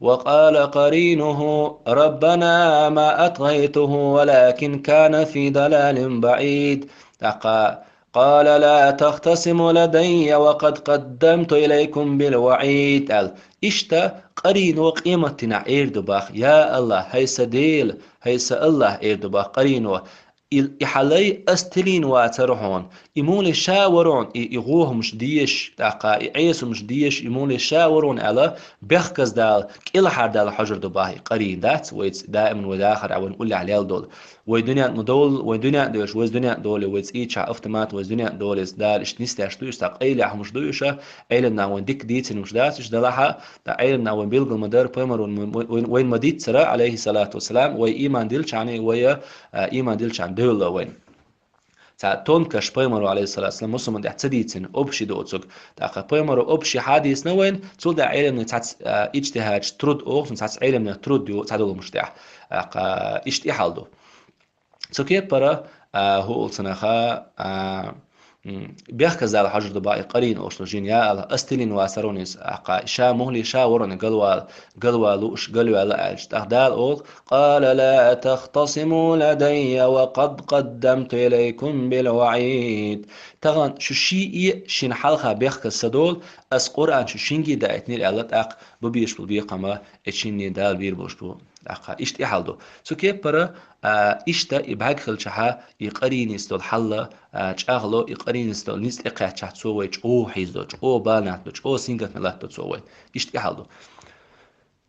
وقال قرينه ربنا ما أطغيته ولكن كان في ضلال بعيد. ТӀаккха قال لا تختصموا لدي وقد قدمت إليكم بالوعيد аьлла. Иштта къарийно къематдийнахь эр ду бах: «Я АллахӀ, хӀай сан Дела, хӀай сан АллахӀ», эр ду бах къарийно. И, и хьалай ас тилийна вацара хьуна. И муьлхха ша вара хьуна, и, и гӀо хӀумаш дезаш, тӀаккха и Ӏеса хӀумаш дезаш, и муьлхха ша вара хьуна аьлла, бехказа Дала, кӀелхьара Дала хьожур ду бах и къарийна, дац вайца даиман вай дахар а вайн уллехь лелла долу. Вай дуьнен тӀа ма довла, вай дуьнен тӀа девлча, вайца дуьнен тӀа довлий, вай цӀийчахь автомат, вайца дуьнен тӀа довлий, Дала иштта нисдеш ду, иштта къайлаха хӀумаш ду уьш, Ӏелам наха вайн дика дийцина хӀумаш дац уьш делахьа, ткъа Ӏелам наха вайн билгал ма дара, пайхамаро вайн, вайн, вайн ма дийццара, Ӏалайхи салату вассалам, вай ийман дилчахьана, вай, а, ийман дилчахьана девлла вайн. Цхьа тонкаш пайхамаро, Ӏалайхи салату вассалам, мусулман тӀехь ца дийцина, общий доцург. ТӀаккха пайхамаро общий хьадийцина вайн, цул тӀаьхьа Ӏелам наха цхьацца, а, иджтихӀад труд оха, цхьацца Ӏелам наха труд ю, цхьа долу хӀумаш тӀехь. ТӀаккха иштта и хьал ду. Цу кепара, а, хӀуъа ца наха, а, м, бехказа Дала хьожур ду бах и къарийна ошлу жин, я АллахӀ, ас тилийна вацара хьуна иза, тӀаккха ша муьлхха ша вара хьуна галвала, галвала лууш, галваьлла аьлча. ТӀаккха Дала олу: قال لا تختصموا لدي وقد قدمت إليكم بالوعيد. Тахана шу шиъ а шина хьалха бехказа ца долу, ас Къуръан шу шинге даийтинера аьлла, тӀаккха бан безаш болу бекхам а шинне Дала бийр болуш бу. ТӀаккха иштта и хьал ду. Цу кепара, а, иштта и бӀаьрг хилчахьа, и къарийнис долу хьал, а, чӀагӀло, и къарийнис долу ницкъ тӀекхаьччахь цо вай чӀогӀа хьийзадо, чӀогӀа бала латтадо, чӀогӀа сингаттаме латтадо цо вай. Иштта и хьал ду.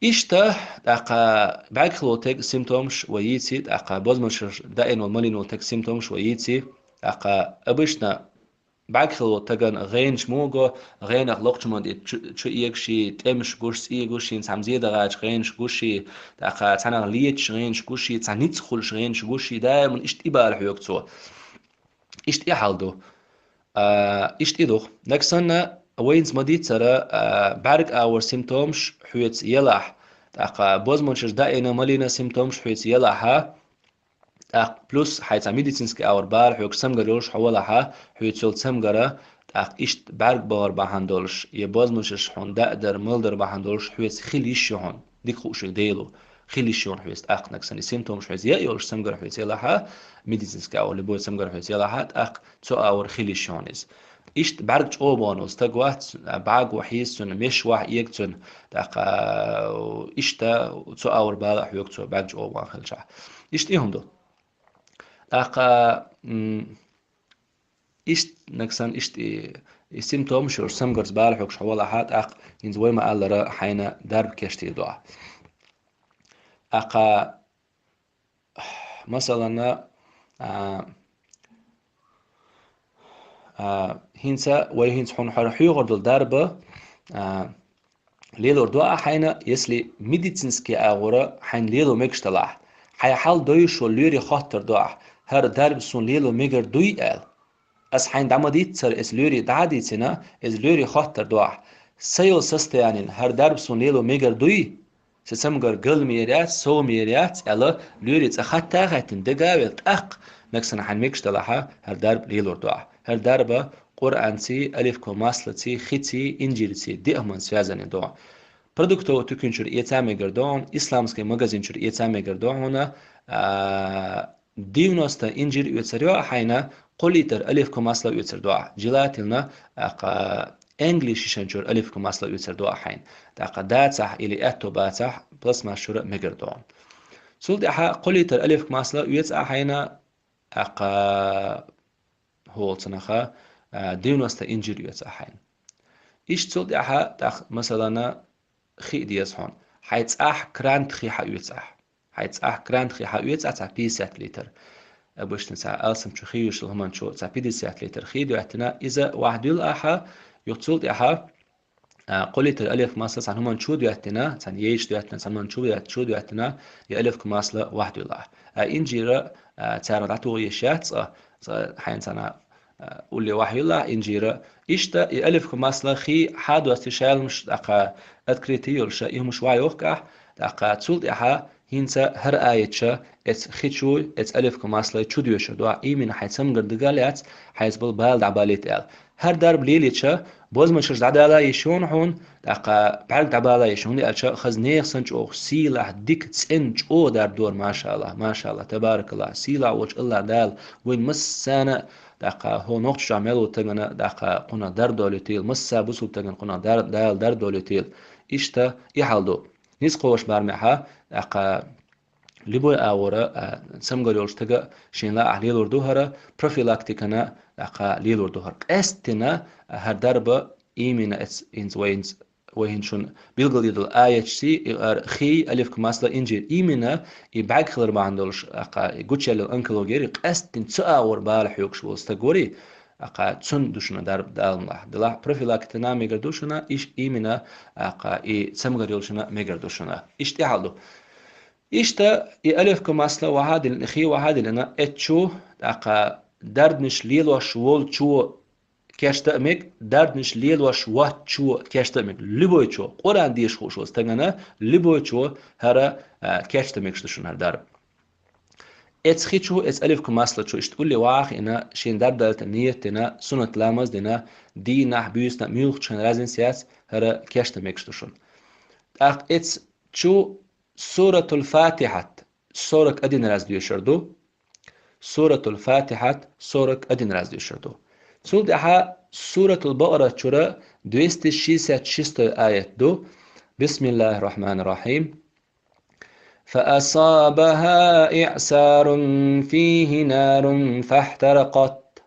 Иштта, тӀаккха бӀаьрг хилла волу тега симптомаш вай йийци, тӀаккха бозманчаш даийна волу, малийна волу тега симптомаш вай йийци, тӀаккха обычно бӀаьрг хилла волу тагана гӀенаш муха го, гӀенах локхачу ма де чу, чу эгаши, тӀемаш гуш, цӀий гуши, цхьамма зе дахача гӀенаш гуши, тӀаккха цхьаннах леташ гӀенаш гуши, цхьа ницкъ хуьлуш гӀенаш гуши, даиман иштта и бала хьоьгу цо. Иштта и хьал ду. А, иштта и ду. Нагахь санна вайца ма дийццара, а, бӀаьрг агӀор симптомаш хьоьца елахь, тӀаккха бозманчаш даийна, малийна симптомаш хьоьца елахьа, тӀаккха плюс хьайца медицинский агӀор бала хьоьгуш цамгар йолуш хьо валахьа, хьоьца йолу цамгара, тӀаккха иштта бӀаьрг бахар бахьана долуш, я бозманчаш хьуна даа дар, мала дар бахьана долуш хьоьца хила йиш ю хьуна. Дика хууш верг Дела ву. Хила йиш ю хьуна хьоьца тӀаккха нагахь санна. И симптомаш хьоьца яа йолуш цамгар хьоьца елахьа, медицинский агӀор, любой цамгар хьоьца елахьа, тӀаккха цу агӀор хила йиш ю хьуна иза. Иштта бӀаьрг чӀогӀа бахана волу стаг вац, бӀаьрг ван хьийза цунна, меш ван эгна цунна, тӀаккха иштта цу агӀор бала а хьоьгу цо бӀаьрг чӀогӀа бахана хилчахь. Иштта и хӀума ду. ТӀаккха, м, иштта нагахь санна, иштта и, и симптомаш йолуш цамгарца бала хьоьгуш хьо валахьа, тӀаккха хӀинца вай ма-аллара хьайна дарба кечдийр ду ахь. ТӀаккха, масалана, а, а, хӀинца, вай хӀинца хьуна хьара хьоьхур долу дарба, а, лелор ду ахь хьайна, если медицинский агӀора хьайна лело мегаш далахь, хьайн хьал довзуш волу лоьре хоттур ду ахь, хӀара дарба суна лело мегар дуй аьлла. Ас хьайна дӀа ма дийццара, иза лоьре дӀа а дийцина, иза лоьре хоттур ду ахь. Сан йолу состоянина хӀара дарба суна лело мегар дуй? Сан цамгар гал ма яр яц, сов ма яр яц аьлла, лоьре цкъа хатта а хаьттина, дага а велла, тӀаккха нагахь санна хьайна мегаш далахьа, хӀара дарба лелор ду ахь. ХӀара дарба Къуръанций, оливковое маслоций, хиций, инжирций, деа хӀуманца связанный ду. продуктовый тукан чура эца мегар ду хьуна, исламский магазин чура эца мегар ду хьуна, а, девяносто инжир оьцур ю хьайна, кхо литр оливковое масло оьцур ду хьуна. Желательно, а, кха, English шишан чура оливковое масло оьцур ду хьайна. ТӀаккха дацахь или аьтто бацахь, пластмасс чура мегар ду хьуна. Цул тӀаьхьа кхо литр оливковое масло оьцу хьайна, тӀаккха хӀолцанаха, а, девяносто инжир оьцу хьайна. Иштта цул тӀаьхьа, тӀаккха, масалана, хи деза хьуна. Хьай цӀахь крант хи хьаоьцу ахь. Хьай цӀахь крант хи хьаоьцу ахь, цхьа пятьдесят литр. Обычно цхьа алсам чу хи йолуш йолу хӀуманчу цхьа пятьдесят литр хи доьттина, иза вахдуьллу ахьа, юха цул тӀаьхьа, а, кхо литр оливковое масло цхьана хӀуманчу доьттина, цхьана яйчу доьттина, цхьана хӀуманчу доьт-, чу доьттина, и оливковое масло вахдуьллу ахь. А инжира, а, царна дӀатугӀа еш яц цкъа, цкъа хьайна царна, а, улле вахдуьллу ахь инжира. Иштта и оливковое масло хи хьадоьттина шаьлмаш, тӀаккха открытый йолуш, и хӀумаш ваха йохку ахь, тӀаккха цул тӀаьхьа ХӀинца хӀара аятча эца хи чу, эца оливковое масло чу доьшур ду ахь, именно хьайн цамгар дагахь лаьцна, хьайца болу бала дӀабалийта аьлла. ХӀара дарба лелийча, бозмашарш дӀадала йиш йолу хьуна, тӀаккха бӀаьрг дӀабала йиш, хӀунда аьлча хаза нехан санна чӀогӀа сийлахь, дика, цӀена, чӀогӀа дарба дора, машаллахӀ, машаллахӀ, табаракаллахӀ, сийлахь волчу АллахӀ Дала вайн массарна а, тӀаккха хӀокху нохчашкахь мел волу стагана, тӀаккха кхунах дарба долуьйтийла, массо а бусалба стагана кхунах дар-, Дала дарба долуьйтийла. Иштта и хьал ду. Ницкъ кхочу барамехьа, тӀаккха любой агӀора, а, цамгар йолчу стага шен лаахь лелор ду хӀара, профилактикана, тӀаккха лелор ду хӀара. Къаьсттина, а, хӀара дарба именно эц-, хӀинца вай хӀинца, вай хӀинца шуна билгалдина долу аятчий, и ар хий, оливковое масло, инжир, именно и бӀаьрг хилар бахьана долуш, тӀаккха и гучуяьлла онкология яри, къаьсттина цу агӀор бала хьоьгуш волу стаг вари, тӀаккха цунна ду шуна дарба, Дала мукъ лахь. Делахь профилактикана мегар ду шуна, иш именно, тӀаккха и цамгар йолчунна мегар ду шуна. Иштта и хьал ду. Иштта и оливковое масло ваха а диллина, и хий ваха а диллина, эцчу, тӀаккха дарднаш лелош волчо кечда а мега, дарднаш лелош воцчо кечда а мега. Любойчо, Къуръан деша хууш волу стагана, любойчо хӀара, а, кечда мегаш ду шуна хӀара дарба. Эца хи чу, эца оливковое масло чу, иштта улле ваха а хиъна, шен дарба далийта ниет дина, суннат ламаз дина, дийнахь, буьйсанна, муьлххачу хенахь разница яц, хӀара кечда мегаш ду шуна. ТӀаккха эца чу Суратул Фатихьат сорок один раз доьшур ду. Суратул Фатихьат сорок один раз доьшур ду. Цул тӀаьхьа Суратул Бакъара чура двести шестьдесят шестой аят ду. Бисмиллахир Рахманир Рахим. فأصابها إعصار فيه نار فاحترقت.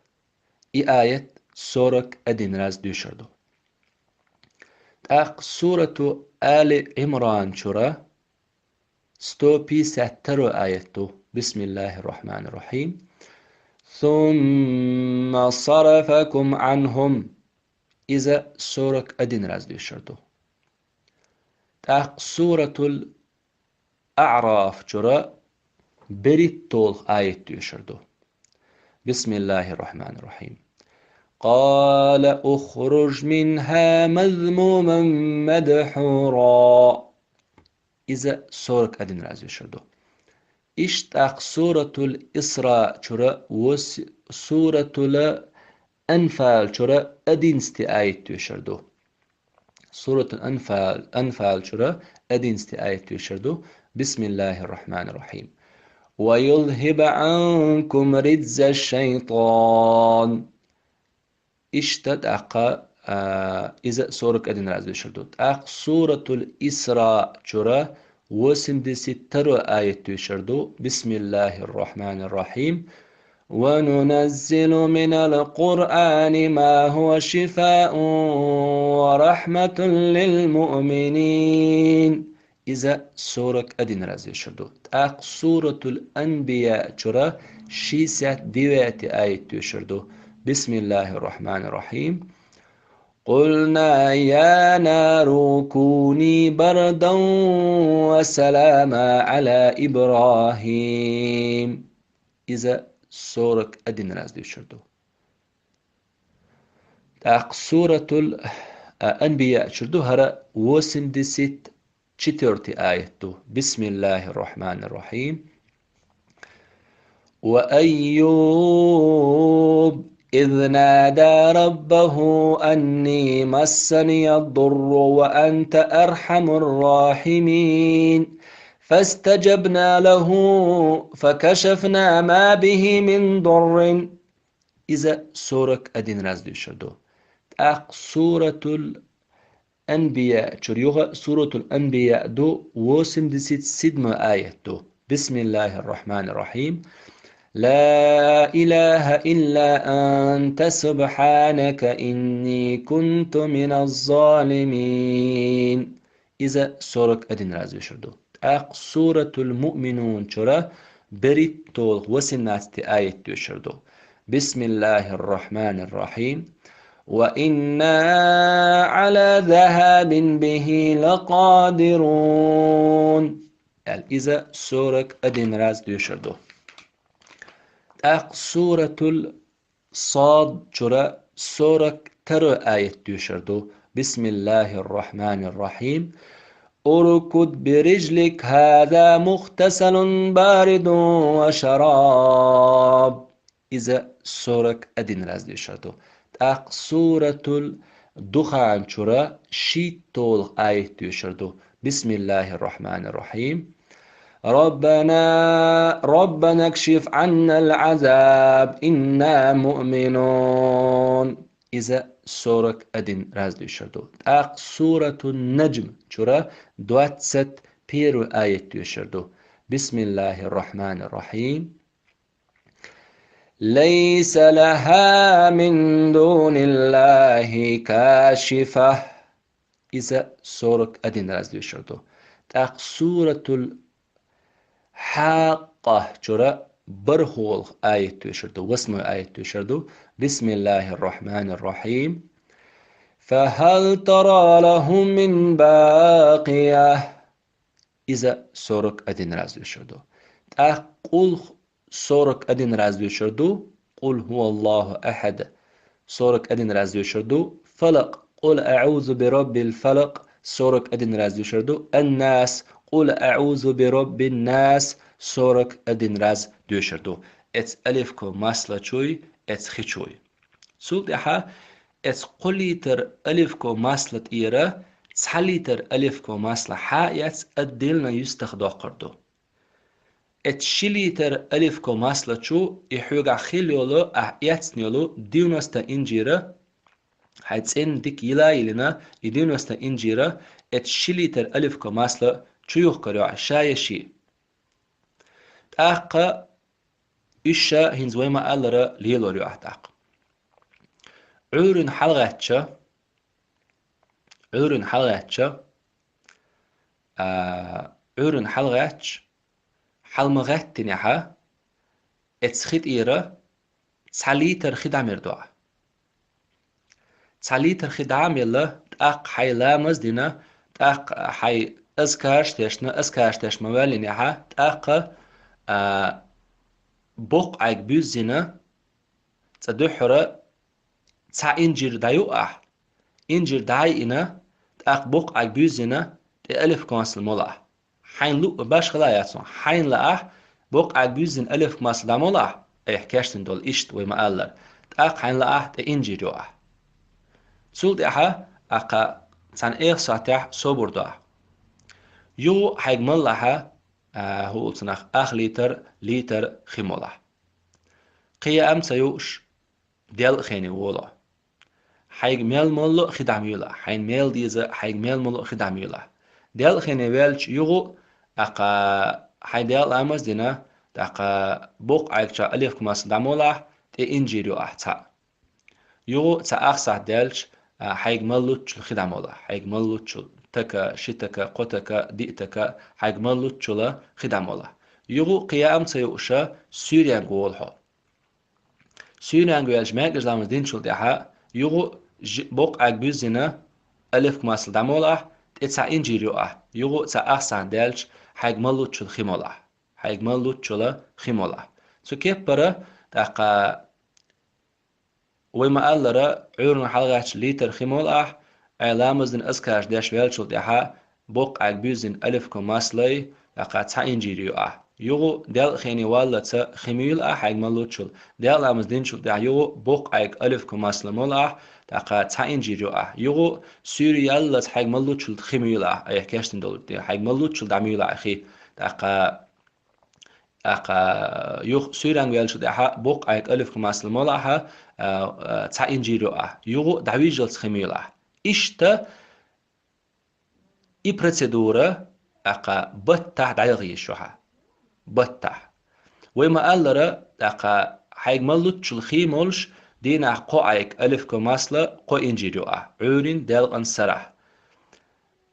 И аят сорок один раз доьшур ду. ТӀаккха Сурату Али Имран чура сто пятьдесят второй аят ду. Бисмиллахир Рахманир Рахим. ثم صرفكم عنهم. Иза сорок один раз доьшур ду. ТӀаккха Суратул АӀраф чура берхӀитталгӀа аят доьшур ду. Бисмиллахир Рахманир Рахим. قال اخرج منها مذموما مدحورا. Иза сорок один раз доьшур ду. Иштта тӀаккха Суратул Исра чура вос-, Суратул Анфал чура одиннадцатый аят доьшур ду. Суратул Анфал, Анфал чура одиннадцатый аят доьшур ду. Бисмиллахир Рахманир Рахим. ويذهب عنكم رجز الشيطان. Иштта тӀаккха, а, иза сорок один раз доьшур ду. ТӀаккха Суратул Исра чура восемьдесят второй аят доьшур ду. Бисмиллахир Рахманир Рахим. وننزل من القرآن ما هو شفاء ورحمة للمؤمنين. Иза сорок один раз доьшур ду. ТӀаккха Суратул Анбия чура шестьдесят девятый аят доьшур ду. Бисмиллахир Рахманир Рахим. قلنا يا نار كوني بردا وسلاما على إبراهيم. Иза сорок один раз доьшур ду. ТӀаккха Суратул, а, Анбия чура ду, хӀара восемьдесят четвёртый аят ду. Бисмиллахир Рахманир Рахим. وأيوب إذ نادى ربه أني مسني الضر وأنت أرحم الراحمين. فاستجبنا له فكشفنا ما به من ضر. Иза сорок один раз доьшур ду. ТӀаккха суратул Анбия чура юха, суратул Анбия ду, восемьдесят седьмой аят ду. بسم الله الرحمن الرحيم. لا إله إلا أنت سبحانك إني كنت من الظالمين. Иза сорок один раз доьшур ду. ТӀаккха суратул Муъминун чура берхӀитталгӀа, восемнадцатый аят доьшур ду. بسم الله الرحمن الرحيم. وإنا على ذهاب به لقادرون. Ал иза сорок один раз доьшур ду. ТӀаккха суратул Сад чура сорок второй аят доьшур ду. بسم الله الرحمن الرحيم. اركض برجلك هذا مغتسل بارد وشراب. Иза сорок один раз доьшур ду. ТӀаккха суратул Духан чура шийтталгӀа аят доьшур ду. بسم الله الرحمن الرحيم. ربنا، ربنا اكشف عنا العذاب إنا مؤمنون. Иза сорок один раз доьшур ду. ТӀаккха суратун Наджм чура двадцать первый аят доьшур ду. بسم الله الرحمن الرحيم. ليس لها من دون الله كاشفة. Иза сорок один раз доьшур ду. ТӀаккха суратул Хьакъа чура бархӀолгӀа аят доьшур ду, восьмой аят доьшур ду. بسم الله الرحمن الرحيم. فهل ترى لهم من باقية. Иза сорок один раз доьшур ду. ТӀаккха Къулху сорок один раз доьшур ду. قل هو الله أحد сорок один раз доьшур ду. Фалакъ, قل أعوذ برب الفلق сорок один раз доьшур ду. Ан-Нас, قل أعوذ برب الناس сорок один раз доьшур ду. Эц алифко масла чуй, эц хи чуй. Цул тӀаьхьа эц кхо литр алифко масла тӀера цхьа литр алифко масла хьа а эц, отдельно юстах доккхур ду. Эц ши литр алифко масла чу и хьоьгахь хилла йолу, ахь эцна йолу девяносто инжира, хьайн цӀенна дика йила а йилина, и девяносто инжира эц ши литр алифко масла чу юхкур ю ахь, ша я ши. ТӀаккха уьш ша хӀинца вай ма-аллара лелор ю ахь тӀаккха. Ӏуьйрина хьалагӀаьттича, Ӏуьйрина хьалагӀаьттича, а, Ӏуьйрина хьалагӀаьттича, хьала ма гӀаьттинехьа, эц хи тӀера цхьа литр хи дӀамер ду ахь. Цхьа литр хи дӀа а мелла, тӀаккха хьайн ламаз а дина, тӀаккха хьайн азкараш а дешна, азкараш деш ма ваьллинехьа, тӀаккха, а, боккха Ӏайг буьззина, цкъа дуьххьара цхьа инжир дӀайу ахь. Инжир дӀа а йиъна, тӀаккха боккха Ӏайг буьззина, тӀе алифко масла молу ахь. Хьайн луъу башхала яц хьуна. Хьайна лаахь, боккха Ӏайг буьззина алифко масла дӀамолу ахь, айхьа кечдина долу иштта вай ма-аллара. ТӀаккха хьайна лаахь, тӀе инжир йо ахь. Цул тӀаьхьа, ахьа цхьана эха сахьтехь собар до ахь. Юха хьайга мала лахьа, а, хӀуъулцанах ах литр, литр хи молахь. Кхин яа ма ца юуш, делкъа хене волахь. Хьайга мел моллу а хи дӀа ма юьйлахь, хьайна мел деза, хьайга мел молу а хи дӀа ма юьйлахь. Делкъа хене ваьлча юха а, ахьа хьайн делкъа ламаз а дина, тӀаккха боккха Ӏайгчохь алифко масла дӀамолахь, тӀе инжир йо ахь цхьаъ. Юха а цхьа ах сахьт даьлча, а, хьайга мала луччул хи дӀамолахь, хьайга мала луччул, така, ши така, кхо така, диъ така, хьайга мала луччул хи дӀамолахь. Юха а кхин яа ма ца юуш, суьйренга волу хьо. Суьйренга ваьлча, маьркӀажа ламаз динчул тӀаьхьа, юха а жи-, боккха Ӏайг буьззина, алифко масла дӀамолахь, тӀе цхьа инжир йо ахь, юха а цхьа ах сахьт даьлча, хьайга мала луччул хи молахь, хьайга мала луччул хи молахь. Цу кеппара, тӀаккха вай ма-аллара, Ӏуьйрана хьалагӀаьттича литр хи молу ахь, Ӏай ламаз дина азкараш деш ваьллачул тӀаьхьа, боккха Ӏайг буьззина алифко маслай, тӀаккха цхьа инжир йо ахь. Юха делкъа хене валлалца хи муьйлу ахь хьайга мала луччул. Делкъа ламаз динчул тӀаьхьа юха боккха Ӏайг алиф-ко масала молу ахь, тӀаккха цхьа инжир йо ахь. Юха суьйре яллалца хьайга мала луччул хи муьйлу ахь, айхьа кечдина долу, хьайга мала луччул дӀа муьйлу ахь хи. ТӀаккха, тӀаккха юха суьйранга ваьллачул тӀаьхьа боккха Ӏайг алиф-ко масала молу ахь, а, а, цхьа инжир йо ахь. Юха дӀавижжалц хи муьйлу ахь. Иштта и процедура, тӀаккха баттахь дӀаялха езаш ю хьан. Баттахь. Вай ма-аллара, тӀаккха хьайга мала луччул хи молуш, дийнахь кхо Ӏайг алиф-ко масала, кхо инжир йо ахь, Ӏуьйрин делкъан сарахь.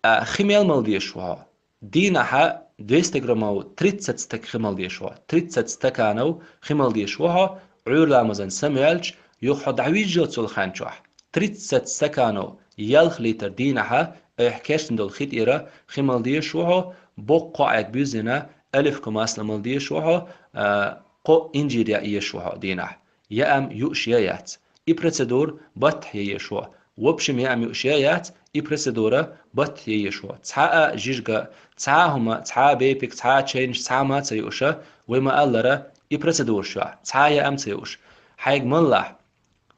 А, хи мел мала дезаш ву хьо? Дийнахьа двести граммов, тридцать стак хи мала дезаш ву хьо. Тридцать стаканов хи мала дезаш ву хьо, Ӏуьйра ламазан самаваьлча, юха хьо дӀавижжалц йолу хан чохь. Тридцать стаканов, ялх литр дийнахьа, айхьа кечдина долу хи тӀера хи мала дезаш ву хьо, боккха кхо Ӏайг буьззина, алиф-ко масала мала дезаш ву хьо, а, кхо инжир яа езаш ву хьо дийнахь. Яам юуш я яц. И процедура баттахь я езаш ву. В общем, яам юуш я яц, и процедура баттахь я езаш ву. Цхьа а жижиг, цхьа а хӀума, цхьа а бепиг, цхьа а чайнаш, цхьа а ма ца юуш, вай ма-аллара, и процедураш ю, цхьа а яам ца юуш. Хьайга мала лахь,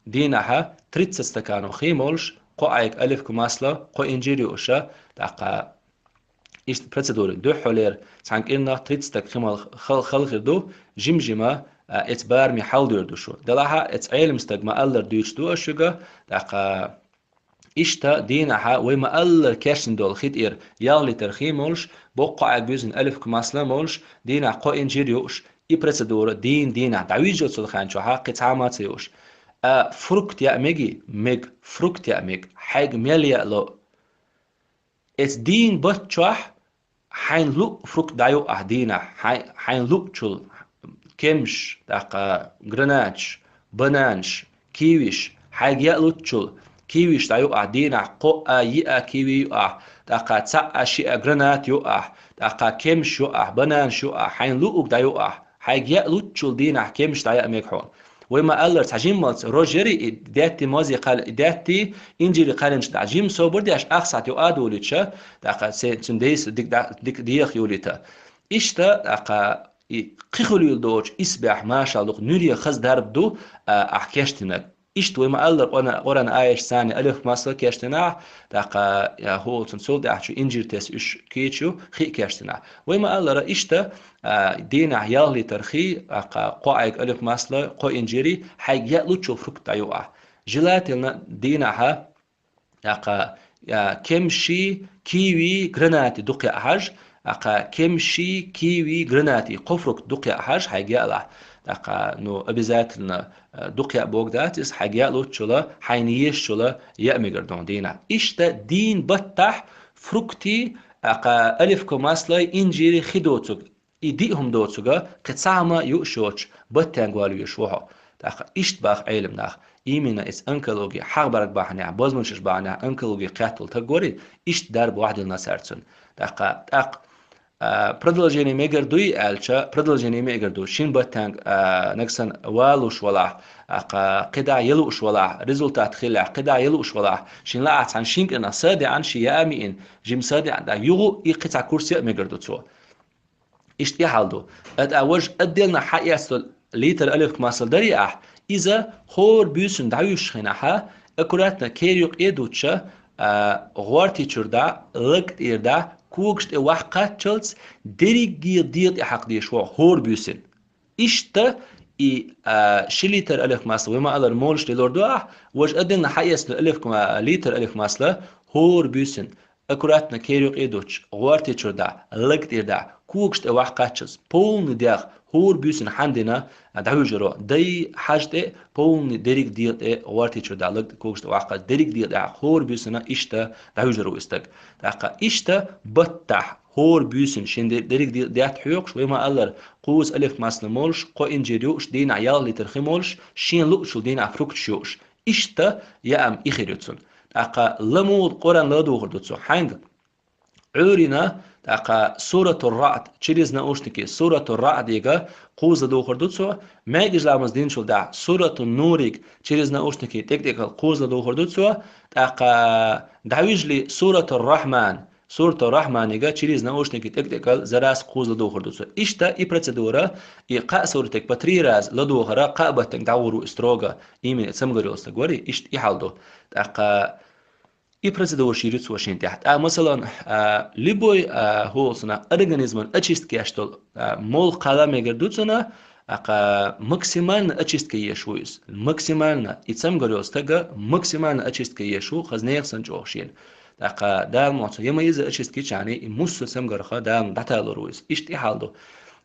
дийнахьа тридцать стаканов хи молуш, кхо Ӏайг алиф-ко масала, кхо инжир юуш, тӀаккха иштта процедура дуьххьалера цхьана кӀирнах тридцать стак хи мала хал-, хала хир ду, жим-жима, а, эца бараме хьалдуьйр ду шу. Делахь а эца Ӏелам стага ма-аллара дуьйцуш ду ас шуьга, тӀаккха иштта дийнахьа вай ма-аллара кечдина долу хи тӀера ялх литр хи молуш, боккха кхо Ӏайг буьззина алиф-ко масала молуш, дийнахь кхо инжир юуш, и процедура дийна дийнахь дӀавижжалц йолу хан чохь кхин цхьа а ма ца юуш. А, фрукт яа мегий? Мега. Фрукт яа мега. Хьайга мел яа ло. Эца дийна бат чохь хьайна луъу фрукт дӀайо ахь дийнахь, хьай-, хьайна луъучул кемсаш, тӀаккха гранаташ, бананаш, кивиш, хьайга яа луччул кивиш дӀайо ахь дийнахь, кхо а, йиъ а киви йо ахь, тӀаккха цхьаъ а, шиъ а гранат йо ахь, тӀаккха кемсаш йо ахь, бананаш йо ахь, хьайна луъург дӀайо ахь, хьайга яа луччул дийнахь кемсаш дӀаяа мега хьуна. Вай ма-аллара, цхьа жиммалц рожери и даьтти мозе кхаьлла, и даьтти инжире кхаьллинчу дӀа жимма собар деш, ах сахьт юкъа а долуьйтуш, тӀаккха се-, цуьнан дейса дика дӀа-, дика деха юлийта. Иштта, тӀаккха и кхин хуьлийла доцу исбаьхьа машалла дукха нуьре хаза дарба ду, а, ахь кечдинарг. Иштта вай ма-аллара Къуръан-, Къуръан аяташ санна алиф-ко масала кечдина ахь, тӀаккха, я, хӀуцун цул тӀаьхьа чу инжир тесна уьш кийча ю, хи а кечдина ахь. Вай ма-аллара иштта, а, дийнахь ялх литр хи, а, кхо, кхо Ӏайг алиф-ко масала, кхо инжири, хьайга яа луччул фрукт дӀайо ахь. Желательно дийнахьа, тӀаккха, а, кемсаши, киви, гранати дукха яа хьажа, тӀаккха кемсаши, киви, гранати, кхо фрукт дукха яа хьажа, хьайга яалахь. ТӀаккха, ну, обязательно, а, дукха яа бохург дац иза, хьайга яа луччул, хьайна езачул яа мегар ду дийнахь. Иштта дийна баттахь фрукти, тӀаккха алиф-ко масалай, инжири хи доцург, и диъ хӀума доцург, кхин цхьа хӀума юуш йоцуш, баттенга вала везаш ву хьо. ТӀаккха иштта боху Ӏелам наха, именно иза онкологи хьагӀ берг бахьанехь, бозманчаш бахьанехь онкологи кхеттал таг вари, иштта дарба вахьдина цара цунна. ТӀаккха, тӀаккха, а, продолжение мегар дуй аьлча, продолжение мегар ду. Шина баттенга, а, нагахь санна валуш валахь, тӀаккха кхидӀа ялуш валахь, результат хилахь, кхидӀа ялуш валахь, шена лаахь цхьана шина кӀирнах са а деана, шен яа а миина, жима са а деана, тӀаккха юха и кхин цхьа курс яа мегар ду цо. Иштта и хьал ду. ТӀаккха важа отдельно хьаэцна литр алиф-ко масала дарий ахь, иза хӀора буьйсанна дӀавуьжучу хенахь, аккуратно кер юккъе а дуттуш, а, гӀорти чуьра дӀа, лаг тӀера дӀа, когаш тӀе ваха кхаччалц, дерриге дегӀа тӀе хьакха дезаш ву хӀора буьйсанна. Иштта и, а, ши литр алиф-ко масала вай ма-аллара молуш лелор ду ахь, важа отдельно хьаэцна алиф-ко ма-, литр алиф-ко масала хӀора буьйсанна аккуратно кер юккъе а дуттуш, гӀорти чуьра дӀа, лаг тӀера дӀа, когаш тӀе ваха кхаччалц, полный дегӀ, хӀора буьйсанна хьанна дина, а, дӀавуьжур ву, дай хьажа тӀе, полный дерриге дегӀа тӀе, гӀорти чуьра дӀа, лаг тӀе, когаш тӀе ваха кхаччалц, дерриге дегӀа тӀе, хӀора буьйсанна иштта дӀавуьжур ву и стаг. ТӀаккха иштта баттахь, хӀора буьйсанна шен де-, дерриге дегӀа тӀе хьоькхуш, вай ма-аллара, кхузза алиф-ко масала молуш, кхо инжир юуш, дийнахь ялх литр хи молуш, шена луучул дийнахь фрукташ юуш. Иштта яам и хир ю цунна. ТӀаккха ламугӀа Къуръан ладугӀур ду цо. Хьаьнга? Ӏуьйрина, тӀаккха Суратур-РаӀд, через наушники Суратур-РаӀдига кхузза ладугӀур ду цо, маьркӀажа ламаз динчул тӀаьхьа Суратун-Нуриг через наушники тӀекӀ-тӀекӀал кхузза ладугӀур ду цо, тӀаккха дӀавижале Суратур-Рахьман, Сурата Рахманига через наушники тӀек-тӀекӀал за раз кхузза ладувгӀур ду цо. Иштта и процедура, и кхаъ суртег по три раз ладувгӀара кхаъ баттанг дӀагӀур ву и строго, именно цамгар йолу стаг вари, иштта и хьал ду. ТӀаккха и процедура шийр ю цо шен тӀехь. ТӀаккха, масалан, а, любой, а, хӀуъа цунах организман очистка еш долу, а, молха кхала мегар ду цунах, тӀаккха максимально очистка еш ву иза. Максимально. И цамгар йолу стага максимально очистка еш ву, хаза нехан санна чӀогӀа шена. ТӀаккха Дала мукъ лахь цо, я ма иза очистка йича, и муьлхха цамгарх Дала дӀаталур ву иза. Иштта и хьал ду.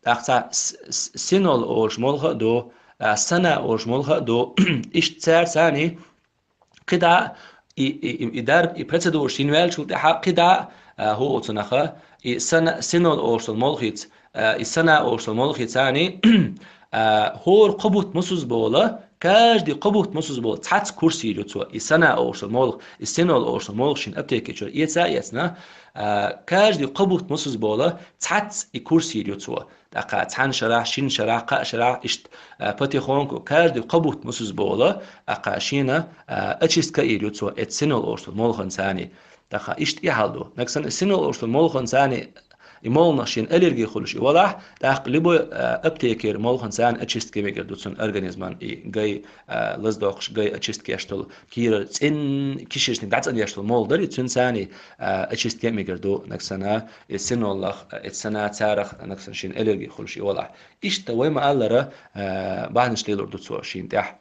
ТӀаккха цхьа с-, с-, синол олуш молха а ду, а, сана олуш молха а ду. Иштта цара царний кхидӀа, и, и, и, и дарба, и процедура шийна ваьллачул тӀаьхьа кхидӀа, а, хӀуъа цунах, и сана, синол олуш долу молхица, а, и сана олуш долу молхица царний, а, хӀора кхо бутт мусазбола, каждый кхо бутт мусазбола цхьацца курс йийр ю цо. И сана олуш долу молха, и синол олуш долу молха шен аптеке чуьра эца а эцна, а, каждый кхо бутт мусазбола цхьацца и курс йийр ю цо. ТӀаккха цхьана шарахь, шина шарахь, кхаа шарахь, иштта, а, потихоньку, каждый кхо бутт мусазбола, тӀаккха шена, а, очистка а йийр ю цо, эцу синол олуш долу молханца царний. ТӀаккха иштта и хьал ду. Нагахь санна синол олуш долу молханца царний, и молханах шена аллерги хуьлуш и валахь, тӀаккха любой, а, аптекера молханца царний очистка мегар ду цуьнан организман и гай, а, лаздоккхуш, гай очистка еш долу, кийрара цӀен-, кишечник дӀацӀанъеш долу молха дарий, цуьнца царний, а, очистка мегар ду, нагахь санна, и синолах, а, эцу сана царах, нагахь санна, шена аллерги хуьлуш и валахь. Иштта вай ма-аллара, а, бахьанаш лелор ду цо шена тӀехь.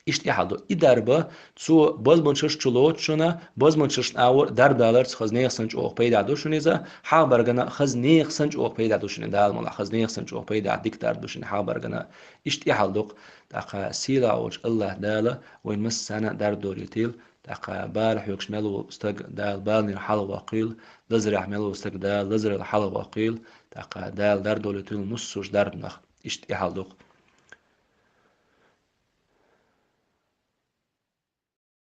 Иштта и хьал ду. И дарба, цо бозбуунчаш чу лоцу шуна, бозбуунчашна агӀор дарба даларца хаза нехан санна чӀогӀа пайда ду шуна иза, хьалха бӀаьргана хаза нехан санна чӀогӀа пайда ду шуна, Дала мукъ лахь, хаза нехан санна чӀогӀа пайда, дика дарба ду шуна хьалха бӀаьргана. Иштта и хьал ду-кх. ТӀаккха сийлахь волчу АллахӀ Дала вайн массарна а дарба долийтийла, тӀаккха бала хьоьгуш мел волу стаг Дала баланера хьалхаваккхийла, лазарехь мел волу стаг Дала лазарал хьалхаваккхийла, тӀаккха Дала дарба долийтийла муьлххачу дарбанах. Иштта и хьал ду-кх.